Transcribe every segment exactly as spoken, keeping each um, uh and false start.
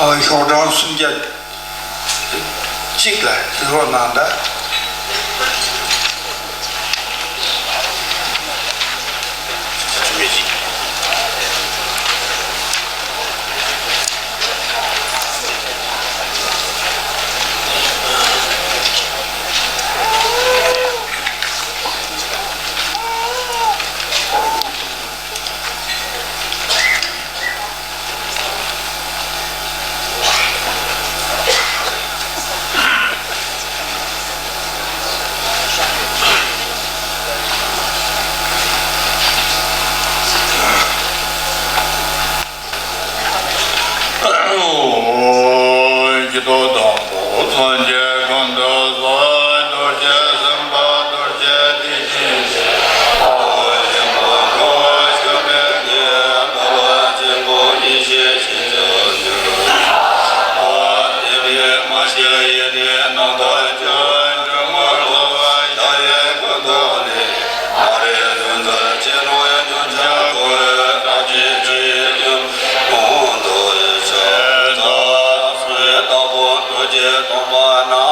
ཤོག་གྲངས་སུམ་བརྒྱ་གཅིག་ལ་གཟིགས་རོགས་གནང་དང་། སྐྱེ་ཐོག་དང་པོ་སངས་རྒྱས་ཀུན་ཏུ་གསལ། རྡོ་རྗེ་སེམས་དཔའ་རྡོ་རྗེ་དེ་བཞིན་གཤེགས། ཨོ་ཆེན་པོ་འགྲོ་བ་སྐྱོབ་པའི་གནས། རྡོ་རྗེ་ཆེན་པོ་ཡེ་ཤེས་ཀྱི་ལྗོན་ཤིང་། ཨོ་དེ་བས་མ་སྐྱེས་ཡེ་ནས་རྣམ་དག་གྱུར། འགྲོ་བ་འགྲོ་བ་ཞི་བའི་ཀུན་ཏུ་ལེགས། མ་རིག་གཟུང་འཛིན་ཅན་རྣམས་ཡང་འདོད་ཆགས་འཁོར། ཐམས་ཅད་ཀྱི་ཡུམ་ཀུན་ཏུ་ཡིད་ཆགས་དང་། སོ་སོའི་བདག་པོ་རྡོ་རྗེ་སྟོང་པ་ན།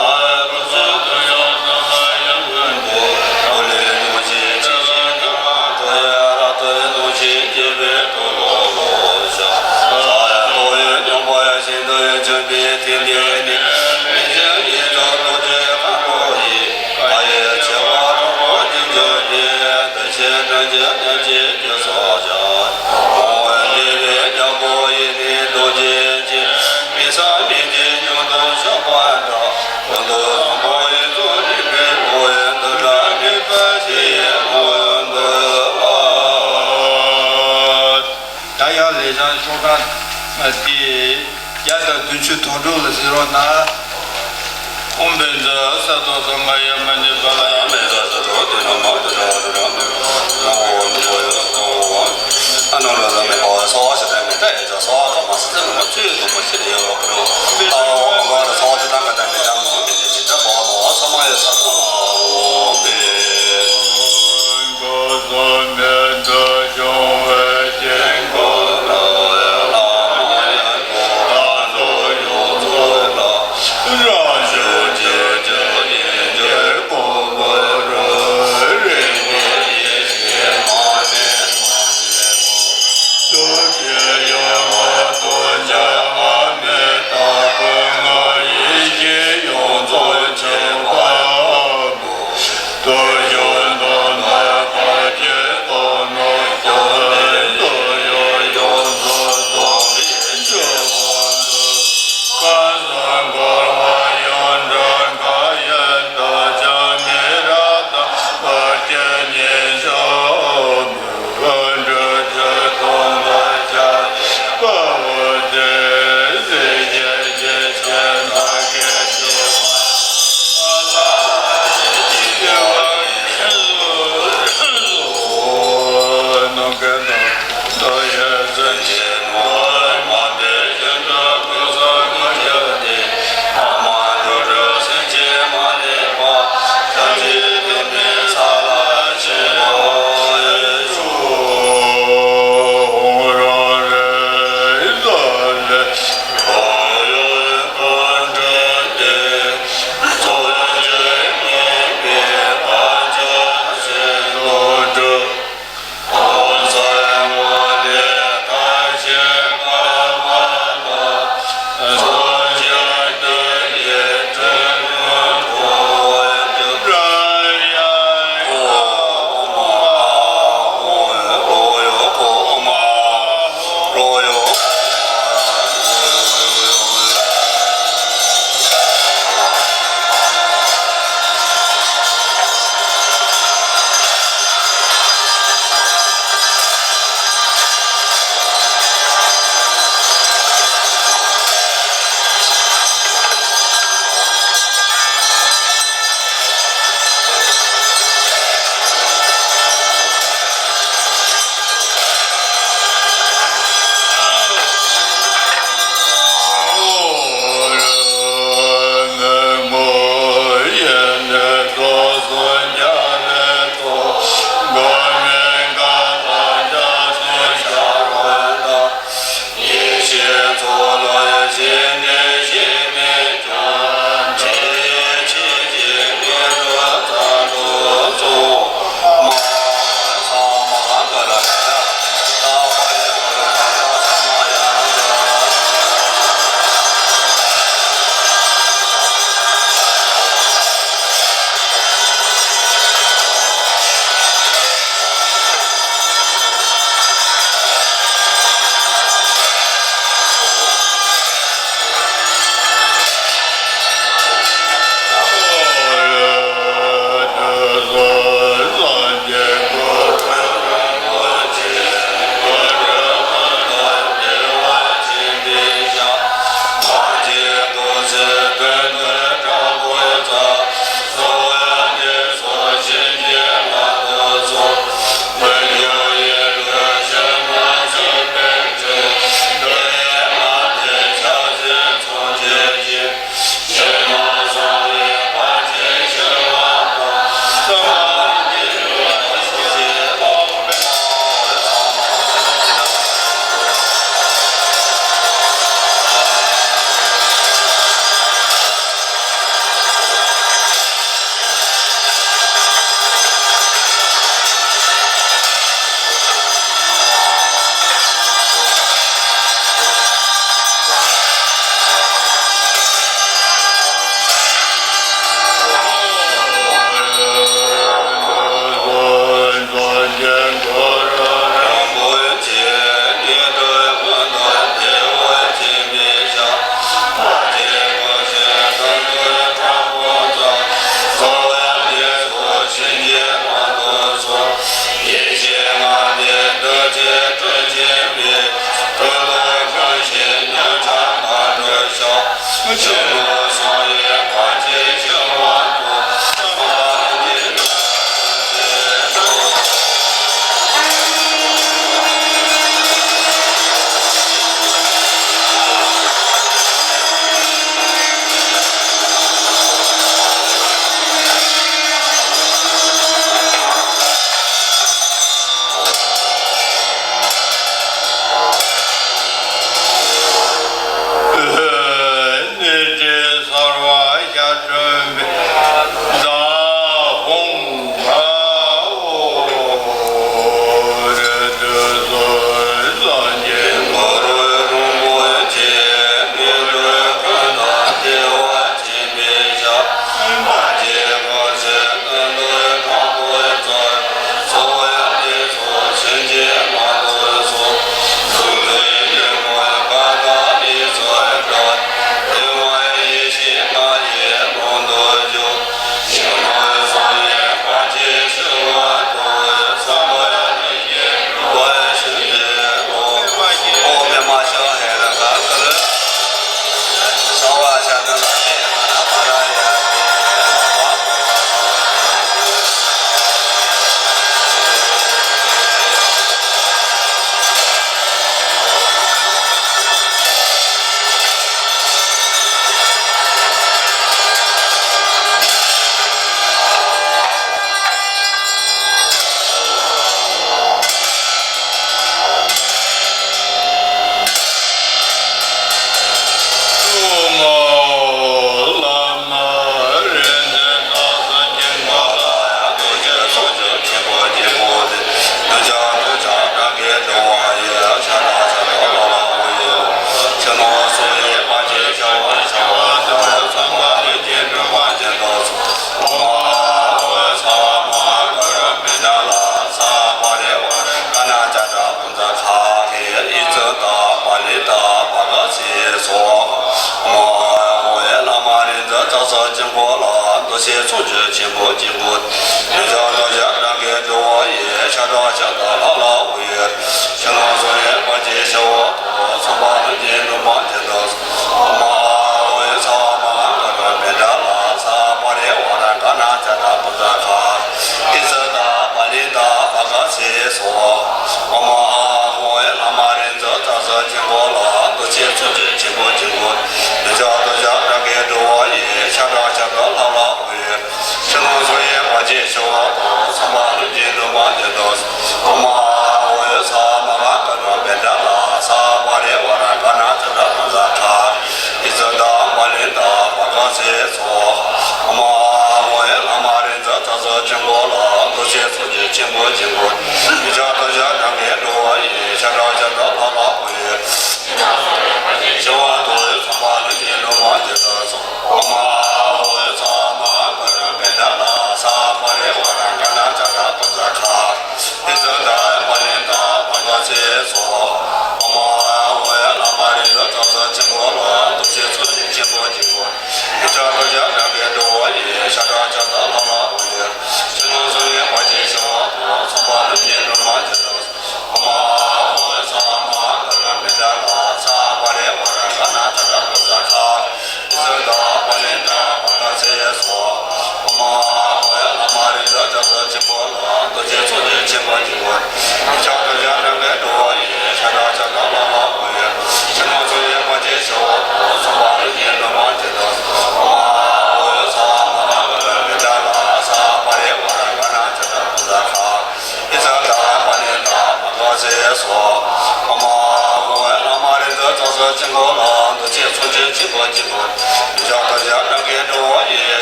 རྡོ་རྗེ་ཐོབ་ཡང་ས་མ་ཡ་ཀུན་ཏུ། ཐོབ་ལས་མྱོང་བྱེད་ཇི་ཞིག་ན། འགྲོ་ཡི་རབ་ཏུ་ལོངས་ཤིག་སྐྱེ་བོའི་འཁོར་ལོ་བཤགས། ས་ཡི་འགྲོ་བའི་སྙོམས་པར་ཤིན་ཏུ་འཇུག་པའི་དེ་འདྲའི་གནས། མི་མཇེད་ཡེ་གྲོལ་རྡོ་རྗེ་མཁའ་འགྲོ་ཡི། མཁའ་ཡི་ཆེ་བ་དྲུག་པོ་རྒྱུན་གྱུར་ཏེ། འདུ་བྱེད་དོན་བྱེད་ཉོན་བྱེད་ཀྱི་ཕྱོགས་བཅུ། སྤོང་བའི་བདེ་བའི་རྒྱལ་པོ་ཡེ་ནས་རྡོ་རྗེ་ཅན། མི་ཟད་མི་ལྡན་མྱུར་དུ་གཤེགས་པ་འདྲ། ཀུན་ཏུ་བཟང་པོ་ཡིད་དུ་འཇུག་པའི་ལོ། འདི་འདྲ་ནུས་པ་ཆེ་ཡི་མངོན་འདུ་བ། ད་ཡང་ལས་བྱང་ཤོག་གྲངས་དེ་བརྒྱ་དང་བདུན་ཅུ་དོན་དྲུག་ལ་གཟིགས་རོགས་གནང་། ཨོཾ་བཛྲ་ས་ཏྭ་ས་མ་ཡ་མ་ཎི་བྷ་ར་མེ་ཛ་ས་ཏྭ་དེ་ན་མ་དེ་ར་དེ་ར་མེ་ན་འོ་མི་འོ་ཡ་ས་འོ་ཨ་ན་ར་ལ་མེ་བ་ས་བ་ཤ་ད་མེ་ད་ཡ་ས་བ་ཀ་མ་ས་ས་མ་ཚུ་དུ་མ་ཤི་ཡ་བ་ཀ་ར་ཨ་འོ་ཨ་མ་ར་ས་བ་ཤ་ད་ཀ་ད་མེ་ད་མ་མེ་ད་མེ་ད་བ་མ་བ་ས་མ་ཡ་ས་ད་འོ་མེ།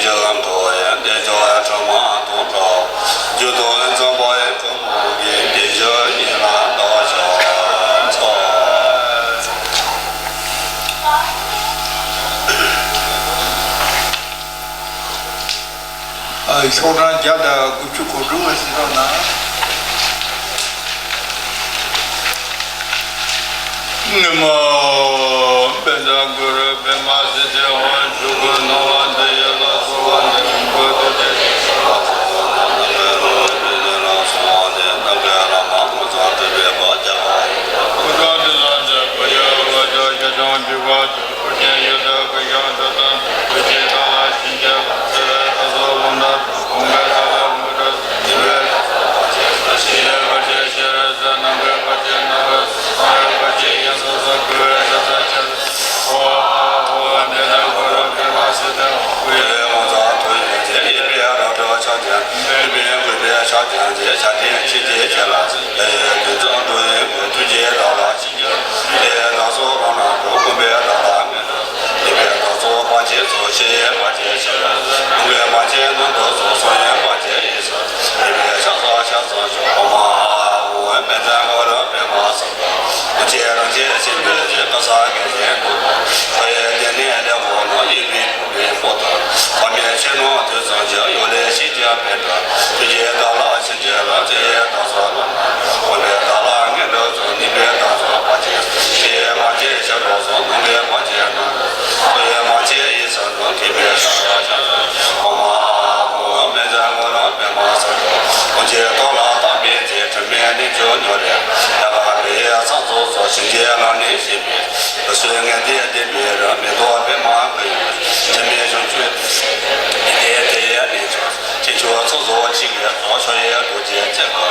ཁྱེད་ཅག་གང་གོ་ཡང་བདེ་འབྱུང་བའི་ཕྲ་མ་དང་འདྲ། རྒྱུ་དང་འཛིན་པ་ཡི་ཀུན་སྨོན་གྱིས། བདེ་འབྱུང་ཉིད་ལ་བདག་ཕྱག་འཚལ། ཤོག་གྲངས་བརྒྱ་དང་དགུ་བཅུ་གོ་དྲུག་པ་ཞིག་རོགས་གནང་། ཨོཾ། པཉྩ་གུ་རུ་པདྨ་སིདྡྷི་ཧཱུྃ། ཆོས་སྐུ་སྣང་བ་འདི་ཡི་ལ་སོགས་པ་འདི་ཀུན་ཏུ་སྤྱད་ཅིང་བྱ་བ་ཚང་བ་རྣམས་ཀྱི་རང་བཞིན་ཡིན་ནོ། ནམ་མཁའི་ལྷ་མོ་དངོས་སུ་གྲུབ་པའི་བར་ཆད་པ་ཡི་དྭགས་པོ་དང་དྲི་ཟ་བཅས་པ་ཡི་དབང་ཕྱུག་ཞལ་བཟང་འཇིགས་པ་ཆེན་པོ་ཆེན་ཡི་དྭགས་ཀུན་ཀྱང་དེ་ཙམ་དུ་ཐུགས་རྗེས་བདག་ལ་ཕྱིན་ཆད་ལ། བརྩེ་བས་བདག་སོགས་བློ་ནང་དུ་དགོངས་པས་བདག་ལ་ངེས་འགྲོ་ཟེར། ཉེས་པའི་དགྲ་སོགས་ཕམ་བྱས་ཏེ། ཞི་བའི་བར་ཆད་ཞི་བར་མཛད། ནམ་མཁའི་བར་ཆད་ནམ་མཁའི་མཐའ། གསང་བའི་བར་ཆད་དབྱིངས་སུ་སོང་། འཁོར་བའི་ས་མཚམས་ཆེར་སོང་། ཨོཾ་ཨཱཿཧཱུྃ། པཉྩ་གུ་རུ་པདྨ་སིདྡྷི་ཧཱུྃ། སྐུ་ཡི་ངོ་མཚར་ཐུགས་ཡོན་ཏན། ཡིད་བཞིན་རབ་འཕྲོ་ཕྱག་རྒྱ་མཛད། སྲིད་པའི་རྒུད་པའི་ཕྱག་རྒྱ་མཛད། ཞབས་བརྟན་ཆེར་བསྐྱེད་ལ་གསོལ། ཡ་ཡི་དུས་གཙུག་ཏོར་ཡི་གུ། ཐུགས་རྗེས་བདག་ལ་ཕྱིན་ཆད་ལ། དེ་ཡི་བདག་སོགས་བློ་ནང་དུ། དགོངས་པས་བདག་ལ་ངེས་འགྲོ་ཟེར། ཉེས་པའི་དགྲ་སོགས་ཕམ་བྱས་སོ། ཞི་བའི་བར་ཆད་ཞི་བར་མཛད། ནམ་མཁའི་བར་ཆད་རྣམས་སྟོངས་སོ། གསང་བའི་བར་ཆད་ཡིད་སོ། ཉེས་པའི་ཕྱག་འཚལ་ཕྱག་འཚལ་མཆོད། ཨོཾ་ཨཱཿཧཱུྃ། པཉྩ་གུ་རུ་པདྨ་སིདྡྷི་ཧཱུྃ། རྡོ་རྗེ་རིན་ཆེན་བཞད་པའི་རྩེ། གར་ཚང་གི་རྒྱན་དུ། མཐའ་ཡས་བདེ་གནས་ཀླད་ཀོར་ནང་། གཡས་པས་ཕུར་པའི་པོ་ཏཱ་ལ། བར་མའི་མཆུ་རྣམས་ཐོད་ཚོམ་གྱི། གཡོན་ལས་ཤིང་རྒྱན་བརྡལ་བ། ཐུགས་རྗེས་བདག་ལ་ཕྱིན་ཆད་ལ། བརྩེ་བས་བདག་སོགས་བློ་ནང་དུ། དགོངས་པས་བདག་ལ་ངེས་འགྲོ་ཟེར། ཉེས་པའི་དགྲ་སོགས་ཕམ་བྱས་སོ། ཞི་བའི་བར་ཆད་ཞི་ལུགས་སོ། ནམ་མཁའི་བར་ཆད་རྣམས་སྟོངས་སོ། གསང་བའི་བར་ཆད་ཡིད་སོ། ཐུགས་རྗེས་བདག་ལ་ཕྱིན་ཆད་ལ། ཨོཾ་ཨཱཿཧཱུྃ། པཉྩ་གུ་རུ་པདྨ་སིདྡྷི་ཧཱུྃ། རྡོ་རྗེ་ཐོད་ལ་བཏགས་པའི་རྩེ། དྲི་མེད་གནས་མཆོག་ཉོག་གྲུབ་ཀྱི། ཡལ་ག་བུ་ཡི་ཚང་ཚོགས་སོ། བྱིན་གྱིས་བརླབས་ནས་གཤེགས་པའི། ལུས་སྲོག་ངད་ལྡན་བསྟན་པའི་རི། མེ་ཏོག་པདྨ་གུ་ཡངས་ཤིང་། དྲི་མེད་བྱང་ཆུབ་ཏུ་སྤྱད་པའི། དེ་ཡི་གནས་མཆོག་ཆོས་འཁོར་ཚོགས་རྫོགས་ཆོས་ཀྱི་རྫོགས། ཕྱོགས་བཞིའི་རྡོ་རྗེ་ཐེག་པ།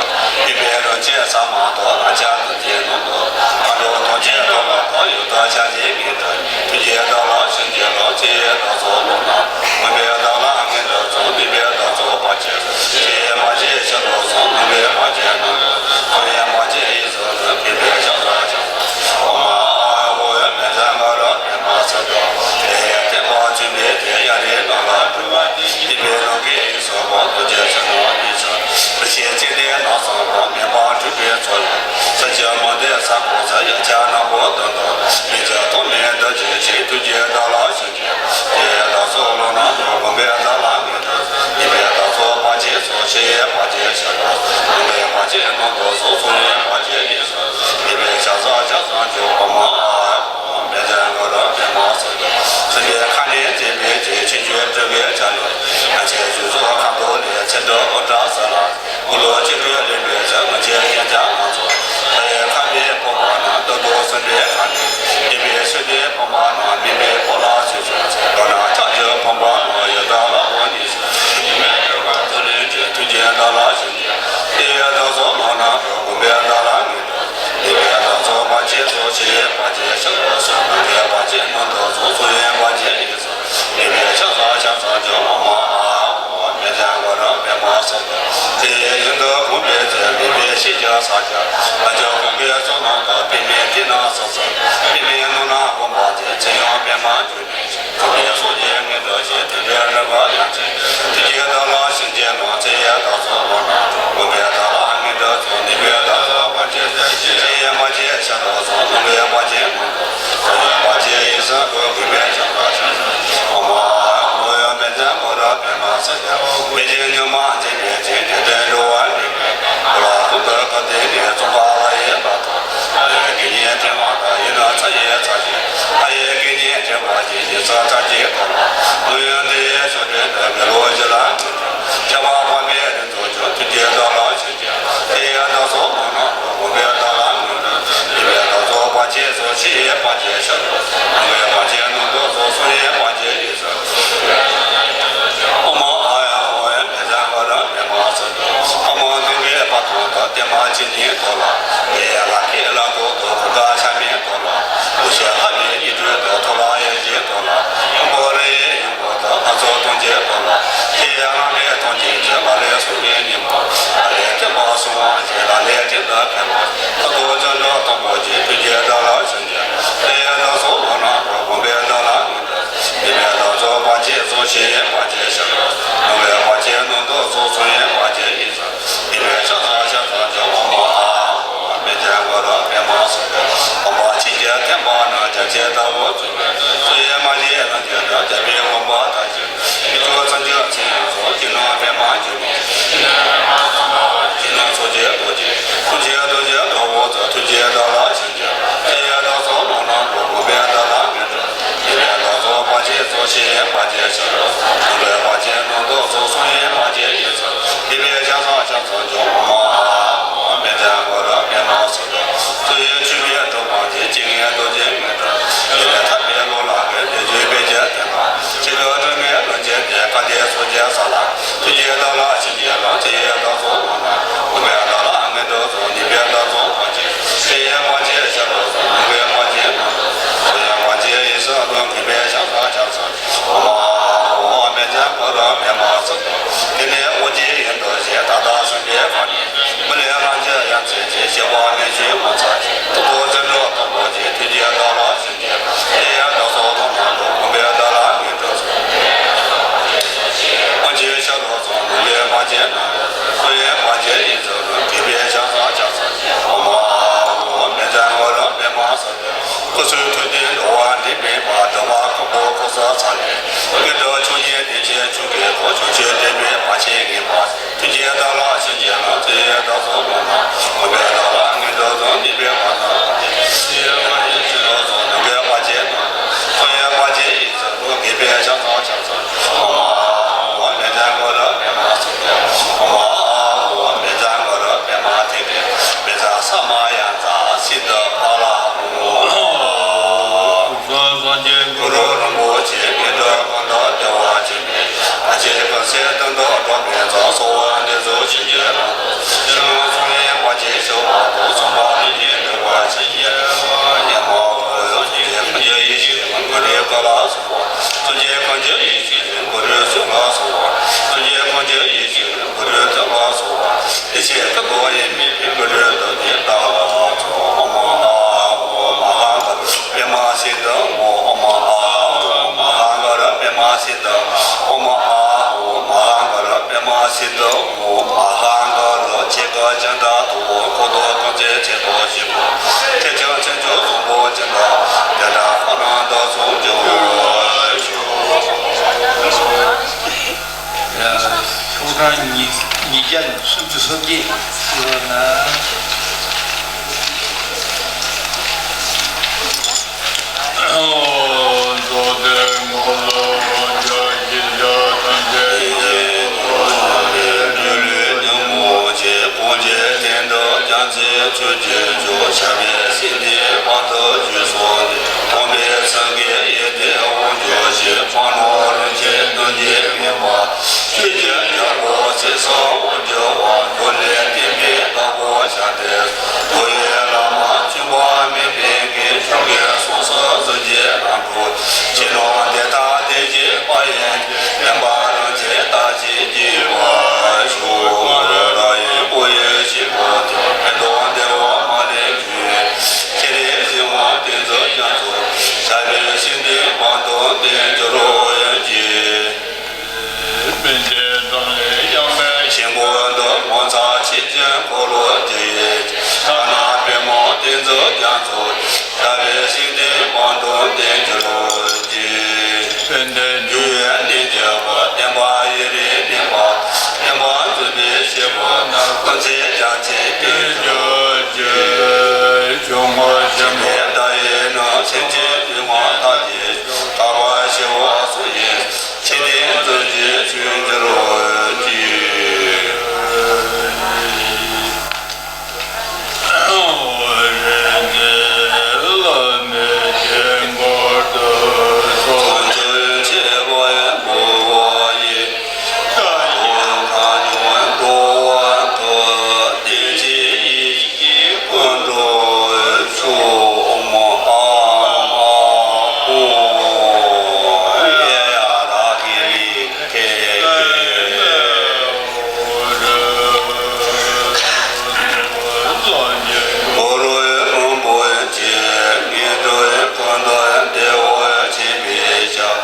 ཡོད་པའི་རང་བཞིན་ཟ་མ་ཏོག། ལྷ་ཆེན་ཀླུ་རྒྱལ་རྣམས་དང་། མཁའ་འགྲོ་ཐམས་ཅད་ཐོབ་པ་དང་། ཡང་དག་ཕྱག་བྱས་ངེས་འགྲོ་ཞིང་། ཐུགས་རྗེས་བདག་ལ་ཕྱིན་ཆད་ལ། བརྩེ་བས་བདག་སོགས་བློ་ནང་དུ། དགོངས་པས་བདག་ལ་ངེས་འགྲོ་ཟེར། ཉེས་པའི་དགྲ་སོགས་ཕམ་བྱས་སོ། ཞི་བའི་བར་ཆད་ཞི་ལུགས་སོ། ནམ་མཁའི་བར་ཆད་རྣམས་སྟོངས་སོ། གསང་བའི་བར་ཆད་ཡིད་སོ། ཐུགས་རྗེས་བདག་ལ་ཕྱིན་ཆད་ལ། ཨོཾ་ཨཱཿཧཱུྃ། པཉྩ་གུ་རུ་པདྨ་སིདྡྷི་ཧཱུྃ། དེ་ཡི་ཐེག་པ་བཅུ་པའི་ཚེ། ཡ་རབས་རྣམས་ལ་སྤྲུལ་པ་སྟེ། བསྟན་པའི་རང་བཞིན་ཡིད་སོ་བ། རྡོ་རྗེ་འཆང་དབང་ཡིད་སོ། རིན་ཆེན་ཚེ་འདས་རྣམས་སངས་པ། མེ་འབར་འཁྲུགས་པའི་ཚོགས་ཡི། ས་བཅུ་མ་འདྲེས་ས་གོ་ས། ཡང་ཆ་ནག་པོ་དུ་དང་། མི་འགྱུར་ཐོགས་མེད་རྡོ་རྗེ་ཆོས། ཐུགས་རྗེས་བདག་ལ་ཕྱིན་ཆད་ལ། བརྩེ་བས་བདག་སོགས་བློ་ནང་དུ། དགོངས་པས་བདག་ལ་ངེས་འགྲོ་ཟེར། ཉེས་པའི་དགྲ་སོགས་ཕམ་བྱས་སོ། ཞི་བའི་བར་ཆད་ཞི་ལུགས་སོ། ནམ་མཁའི་བར་ཆད་རྣམས་སྟོངས་སོ། གསང་བའི་བར་ཆད་ཡིད་སོ། ཉེས་པའི་ཕྱག་འཚལ་ཕྱག་འཚལ་མཆོད། ཨོཾ་ཨཱཿཧཱུྃ། པཉྩ་གུ་རུ་པདྨ་སིདྡྷི་ཧཱུྃ། སྲིད་པའི་ཁ་གནོན་མཛད་པའི་རྗེ། ཆོས་སྐྱོང་སྤྲུལ་པའི་ལྕགས་ཀླུ། ཡང་ཆེ་བཞུགས་སོ་ཁ་དོག་ལས། ཚེ་འདི་དབུ་སྐྲ་ཟ་ལ། དགུང་ལོ་བཅུ་དྲུག་ལོན་པའི་ཚེ། ངུ་སྐྱེས་སྐྱེས་ཆ་ང་ཚོ། མཐའ་ཡས་ཁམས་པའི་བུམ་པ་ན། སྟོན་ཐོག་སྲིད་པའི་ཁ་ནས། སྐྱེས་པའི་ཤུགས་ལྡན་བུམ་པ་ན། མིན་པའི་འཁོར་ལ་ཚུད་ཕྱིན་ཚེ། མདོར་ན་ལྕགས་ཀྱུ་བུམ་པ་ན། ཡི་དྭགས་ལྷ་དབང་ཉི་ཤུ། ཉི་མའི་སྤྲུལ་པ་ཐུགས་ལས་འཁྲུངས། ཐུགས་རྗེས་བདག་ལ་ཕྱིན་ཆད་ལ། བརྩེ་བས་བདག་སོགས་བློ་ནང་དུ། དགོངས་པས་བདག་ལ་ངེས་འགྲོ་ཟེར། ཉེས་པའི་དགྲ་སོགས་ཕམ་བྱས་སོ། ཞི་བའི་བར་ཆད་ཞི་ལུགས་སོ། ནམ་མཁའི་བར་ཆད་རྣམས་སྟོངས་སོ། གསང་བའི་བར་ཆད་ཡིད་སོ། ཉེས་པའི་ཕྱག་འཚལ་ཕྱག་འཚལ་མཆོད། ཨོཾ་ཨཱཿཧཱུྃ། པཉྩ་གུ་རུ་པདྨ་སིདྡྷི་ཧཱུྃ། དེ་ཡི་ཡོན་དུ་གོམས་པའི་ཚེ། མིན་པའི་ཤེས་བྱ་ས་སྐྱ། ལྷ་ཆོས་ཀུན་དགའི་ཚོགས་རྣམས་དང་། པདྨའི་སྤྲིན་ནག་སིབ་སིབ། པདྨའི་ནོར་རྣམས་བསྒོམ་པ་དེས། ཚེ་ཡང་པདྨ་འབྱུང་གནས་ཤིང་། འཁོར་བའི་སྲོག་བཅད་ངེས་འགྲོ་ཞིང་། དེ་འདྲའི་རིམ་པ་ཡང་ཅིན། ཐུགས་རྗེས་བདག་ལ་ཕྱིན་ཆད་ལ། བརྩེ་བས་བདག་སོགས་བློ་ནང་དུ། དགོངས་པས་བདག་ལ་ངེས་འགྲོ་ཟེར། ཉེས་པའི་དགྲ་སོགས་ཕམ་བྱས་སོ། ཞི་བའི་བར་ཆད་ཞི་ལུགས་སོ། ནམ་མཁའི་བར་ཆད་རྣམས་སྟོངས་སོ། གསང་བའི་བར་ཆད་ཡིད་སོ་བ། གུས་པས་ཕྱག་འཚལ་ཕྱག་འཚལ་མཆོད། ཨོཾ་ཨཱཿཧཱུྃ། པཉྩ་གུ་རུ་པདྨ་སིདྡྷི་ཧཱུྃ། མི་ཕྱེད་མྱུར་མ་འཛིན་པའི་ཚེ། དེ་འདྲའི་འགྲོ་བ་མི་ཕམ་པའི། འཁོར་བ་ཀུན་ཏུ་འཁོར་འདས་ནས། རྩོམ་པ་པོ་ཡི་ལག་ཏུ། ལྷ་ཡི་དགེ་བསྙེན་དྲི་མ་དང་། ཡིད་ནི་ཚ་ཡི་ཚ་ཞིང་། ལྷ་ཡི་དགེ་བསྙེན་དྲི་མ་གྱིས། ཉེས་ཚབས་ཚར་གཅིག་ཐོབ་ལ། དངོས་ཡོད་འདི་ཡི་ཕྱོགས་བྲལ་དུ། མི་ལོ་བཞི་ལ་ངེས་འགྲོ་ཟེར། ཁྱབ་པ་འཕགས་པའི་རི་དྭགས་ཀྱང་། ཐུགས་རྗེས་བདག་ལ་ཕྱིན་ཆད་ལ། དེ་ཡི་བདག་སོགས་བློ་ནང་དུ། དགོངས་པས་བདག་ལ་ངེས་འགྲོ་ཟེར། ཉེས་པའི་དགྲ་སོགས་ཕམ་བྱས་སོ། ཞི་བའི་བར་ཆད་ཞི་ལུགས་སོ། ནམ་མཁའི་བར་ཆད་རྣམས་སྟོངས་སོ། གསང་བའི་བར་ཆད་ཡིད་སོ། ཨོཾ་ཨཱཿཧཱུྃ། པཉྩ་གུ་རུ། སོ་སོའི་ཐུགས་བརྟན་འགྲོ་བ་འདྲེན་པའི་བར། འགྲོ་བ་ཀུན་པོ་འཁོར་ས་ཚང་ནས། ཀུན་ཏུ་མཆོག་བརྙེས་བདེ་ཆེན་མཆོག་གི་གོ། ཕྱོགས་བཅུའི་འདྲེན་པའི་བར་ཆད་ངེས་པ། ཐུགས་རྗེའི་བདག་ལ་ཕྱག་འཚལ་ལོ། བརྩེ་བའི་བདག་སོགས་ཀུན་ལ། མངོན་པའི་བདག་ལ་ངེས་འབྱུང་གསུམ། འདུས་པའི་བར་སྣང་དང་། ཡེ་ཤེས་ཀྱི་ཚོགས་རྫོགས། ནམ་མཁའི་བར་ཆད་རྣམས། ཁོང་ཡངས་བར་ཆད་ཡིད་སུ་འགྲོ། དགོས་པའི་ཕྱག་འཚལ་ཕྱག་འཚལ། ཨོཾ་ཨཱཿཧཱུྃ། མི་མཛའ་མགོན་རབ་པདྨ་སིདྡྷི། ཨོཾ་ཨཱཿཧཱུྃ། མི་མཛའ་མགོན་རབ་པདྨ་ཐེག་པའི། མི་མཛའ་ས་མ་ཡ་མཛའ་སིདྡྷི་ཕ་ལ་ཧཱུྃ། གསུང་སངས་རྒྱས་གུ་རུ་རིན་པོ་ཆེ། སྔོན་འགྲོ་གང་དག་བདེ་བ་ཅན། བར་ཆད་ཀུན་སེལ་དོན་དུ་འགྲོ་མི་ཚུགས། གསོལ་བ་འདེབས་སོ་བྱིན་གྱིས་བརླབ་ཏུ། ཕྱི་ནང་གསང་བའི་བར་ཆད་ཞི་བར་དུ། གསང་བ་ལྷུན་གྱིས་གྲུབ་པར་བྱིན་གྱིས་བརླབ་ཏུ། ཡ་མ་ཧོ། གསུང་གཅིག་གང་ཁྱབ་ཡེ་ཤེས་མགོན་པོའི་སྐུ་ལ་གསོལ་བ། གསུང་གཅིག་གང་ཁྱབ་ཡེ་ཤེས་མགོན་པོའི་གསུང་ལ་གསོལ་བ། གསུང་གཅིག་གང་ཁྱབ་ཡེ་ཤེས་མགོན་པོའི་ཐུགས་ལ་གསོལ་བ། བདེ་གཤེགས་ཀུན་ཏུ་དབྱེར་མེད་པའི་གུ་རུའི་ཐུགས་ཀྱི་བདག་ལ་གསོལ། ཨོཾ་ཨཱཿཧཱུྃ་མ་ཧཱ་གུ་རུ་པདྨ་སིདྡྷི་ཧཱུྃ། ཨོཾ་ཨཱཿཧཱུྃ་མ་ཧཱ་གུ་རུ་པདྨ་སིདྡྷི་ཧཱུྃ། ཨོཾ་ཨཱཿཧཱུྃ་མ་ཧཱ་གུ་རུ་པདྨ་སིདྡྷི་ཧཱུྃ། མ་ཧཱ་གུ་རུ་ཆེ་ཁག་ཅན་དང་ཐུ་བོ། འཁོར་དུ་ཀུན་བརྩེ་ཆེ་ཏོག་ཞིག་པོ། ཁྱེད་ཅག་ཚེ་མཆོག་གསུམ་པོ་ཅན་དང་། དེ་དག་ཁོ་ན་བདག་སོགས་འབྱུང་བར་ཤོག། ཤོག་གྲངས་ཉིས་ཉིས་བརྒྱ་སུམ་ཅུ་སོ་བརྒྱད་ཡོད་ན། རྫོགས་པའི་འཁོར་ལོ་བརྒྱ་བཞི་བརྒྱ་ཐམས་ཅད་ཀྱི་ཐོག་ནས་སྒྱུ་ལུས་ཉོན་མོངས་ཀྱི་ཀུན་གཞི་སྟེང་དུ་རྒྱ་མཚོའི་ཚུལ་གྱིས་བཞུགས། ཞབས་པད་སྲིད་མཐའི་བར་དུ་བཞུགས་སོ། སྟོང་པའི་སེང་གེ་ཡེ་ཤེས་དབང་ཕྱུག་ཆེ། འཕགས་ལམ་རིན་ཆེན་སྟོང་གི་མངོན་པ། ཆོས་ཀྱི་རྒྱལ་པོ་ཚེ་བསགས་དབང་ཕྱུག་པ། འགྲོ་ལས་བསྟན་པའི་བདག་པོ་ཤཱཀྱ། འགྲོ་བའི་བླ་མ་བཙུན་པ་མི་ཕམ་གྱི། ཆོས་ཀྱི་སྲོག་སུ་གཟུགས་ཅན་རྣམས་འཁོར། ཕྱི་ནང་དེ་དག་དེ་བཞིན་དཔལ་ཡོན་ཏན། བསྟན་པ་རིན་ཆེན་རྟག་ཅིག་རྒྱས་པར་ཤོག། རང་ཡུལ་བོད་ཡུལ་གཞིས་བོད་དུ། ཕན་དང་བདེ་བ་མ་ལུས་འབྱུང་བའི། ཁྱེད་རང་གཟིགས་དབང་དེ་ཚོ་རྒྱ་མཚོ། ཞབས་པད་སྲིད་མཐའི་བར་དུ་བརྟན་གྱུར་ཅིག། དཔལ་ལྡན་འཛམ་གླིང་དབྱངས་མེད་ཞིང་ཁམས་དུ། ངོ་མཚར་ཆེ་ཞིང་འཁོར་ལོ་བརྒྱ་ཡི། ཕྱག་ན་པདྨོ་ཏིང་འཛིན་རྒྱ་མཚོ། ཞབས་པད་སྲིད་མཐའི་བར་དུ་བརྟན་གྱུར་ཅིག། དཔལ་ལྡན་འབྱུང་བའི་གནས་ཀྱི་བུ། བསྟན་པ་ཡུན་རིང་གནས་པར། བསྟན་པ་འཛིན་པའི་སྐྱེས་བུ་རྣམས། ཀུན་གཟིགས་རྒྱ་ཆེན་དུ་གྱུར་ཅིག། འབྱུང་བ་ཆེན་པོ་བདག་ཡིད་ནི། སེམས་ཅན་ལུས་ངག་ཐམས་ཅད་སྐྱོབ། ལྟ་བ་ཞི་བ་སོགས་ཀྱི། ཆོས་དེ་མཛོད་ཅིག་བྱོན་གྱུར་ཅིག། རིན་ཆེན་བླ་མའི་དཀྱིལ་འཁོར་དུ་གསོལ། དཀོན་མཆོག་ཆེ་བ་ཡི་བུ་བ་ཡི། ད་ཡི་ཁ་ཉུང་འགྲོ་བ་ཐུབ། བདེ་ཆེན་ཡེ་ཤེས་ཀྱི་སྐུ་འགྲུབ་ཤོག། ཨོཾ་ཨཱཿཧཱུྃ་ཨེ་ཡ་ར་ཧི་རི་ཁེ་ཏེ། གུ་རུ་རིན་པོ་ཆེ། ངེས་འགྲོའི་ཀུན་འདུས་བདེ་བ་ཆེན་པོའི་ཞབས།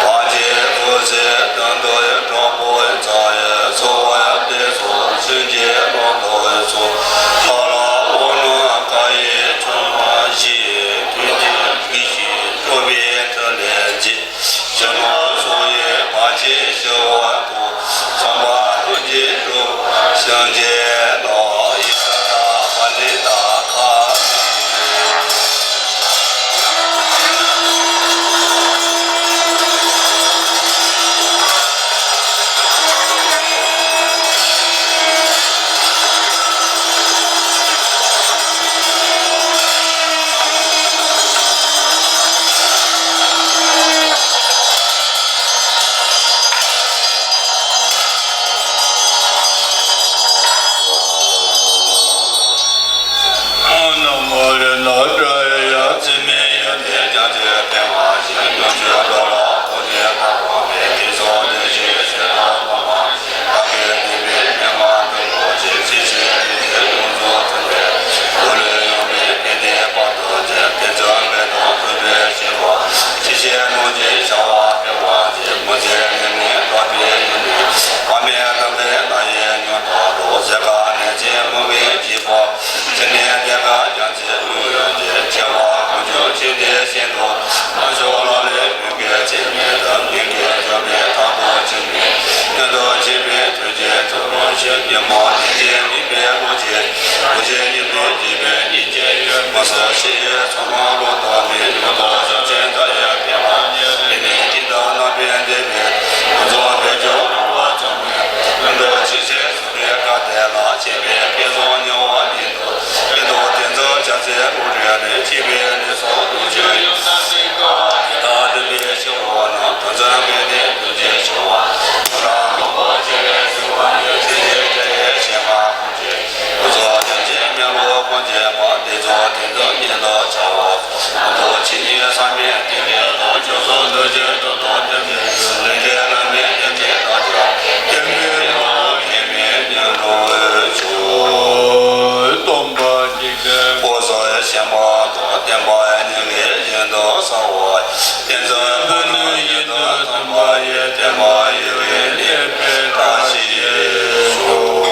བར་ཆད་ཀུན་སེལ་དོན་དུ་དྲག་པོའི་རྩ་ཡི། གསོལ་བ་འདེབས་སོ་བྱིན་གྱིས་བརླབ་ཏུ་གསོལ། ཁ་ལ་འོ་ནོ་ཀ་ཡེ་ཆུང་མ་བཞི། དུས་མཐུན་གྱི་ཞིང་སྐྱོབ་པའི་མཐུ་ལས་རྗེ། ཕྱི་ནང་གསང་བའི་བར་ཆད་ཞི་བར་དུ། ཚངས་པ་ལྷུན་གྱིས་གྲུབ་པར་བྱིན་གྱིས་བརླབ། ཡི་ཙཱ་ཏ་པ་ཎི་ཏ་ཁ། ན་མོ་རཏྣ་ཏྲ་ཡ། འཛིན་མེད་ཡོན་ཏན་རྒྱ་ཆེར་འཕེལ་བ་ཞིག། སྟོང་ཆོས་འགྲོ་ལ་ཕོག་ནས་བར་བ་མེད། དེ་སོགས་བདེ་གཤེགས་སྲས་དང་སློབ་མ། བདག་གིས་བསྟན་པའི་མན་ངག་འདི་ཀོ་ཅི། སྲིད་ཞིའི་རིག་གནས་ཡོངས་སུ་ཐོན་པའི། འགྲོ་ལུགས་ཡོངས་འཕེལ་དེང་འདིར་བར་དུ་བྱོན། དེ་ཚེ་མི་ལྡོག་ཐུབ་པའི་བྱིན་རླབས། ཇི་བཞིན་སྣང་བརྙེས་བྱ་བ་འཕེལ་བར་བྱེད། མུ་མཐའི་ལས་ངན་འགྲོ་བའི་ཡུལ་ནས། བར་མའི་གདུང་བརྒྱུད་རྣམ་གཡེང་ཉོན་མོངས་དུག། ཟད་པ་ནད་ཀྱིས་མུ་གེའི་འཇིགས་པ། ཕྱི་ནས་བདེ་དགའ་རྒྱ་མཚོའི་དབུས་ཡོད་ཅིང་། སྐུ་ཆེན་ཉི་སྟོང་བརྒྱད་པའི་ཉིན་བརྒྱད་ཡོད། མ་སོགས་ཤི་ཡོད་ཚང་མ་ལོ་ཏོག་མེད། ཡོད་ཏོག་ཞབས་ཆེན་མཐའ་ཡས་པདྨ་ཡོད། ཡིན་ནས་ཀྱི་དང་རྣམ་པའི་འདས་པའི་ཀུན་རྫོང་བོད་ལྗོངས་རིན་པོ་ཆེ་མའི་ཀུན་ཏུ་ཅི་བྱེད་གསུང་བའི་བཀའ་དེ་ལ་མཁྱེན་པའི་དགེ་སློང་ཉེ་བ་ཉིད་དུ། ཀུན་ཏུ་དེ་ཚོ་བྱ་ཚེ་ལུགས་རེ་རེ་མཁྱེན་པའི་ལུས་སྲོག་དུ་ཆོད་ཡོད། ད་དུ་པའི་ཤི་བོ་ནང་དོན་ཚན་པའི་དེ་དུ་ཆེ་ཆོ་བ། ཐོ་རངས་ལོ་བོ་ཆེ་བའི་སུ་བ་ཡོད་ཚེ་ཡོད་ཅེས་ཤེས་མ་ཁོང་ཆེ། ཁོ་ཚོ་དོན་ཆེན་མེ་ལོ་ཁོང་ཆེ་མ་དེ་ཚོ་དེ་ཚོ་ཉིད་དུ་བྱ་བ། ཁོ་ཚོ་ཕྱི་ཉིད་བསམ་མེད་དེ་ལས་དང་ཆོས་སོགས་འདུ་བྱེད་དུ་དོ་དེ་མེད་ལས་འབྲས་རྣམ་སྨིན་དེ་མེད་དང་ཆ་དེ་མེད་ལོ་དེ་མེད་ཉོན་འགྲོ་བའི་ཆོས་སྟོན་པ་ཅིག་དེ་པོ་སོགས་ཞེན་པ་དང་བརྟན་པ་ཉིད་ལས་གཞན་དུ་གསལ་བ། བསྟན་འཛིན་པོ་ནི་ཡིན་དུ་སྟོན་པ་ཡི་བསྟན་པ་ཡི་རིགས་གནས་པའི་བཀྲ་ཤིས་ཤོག།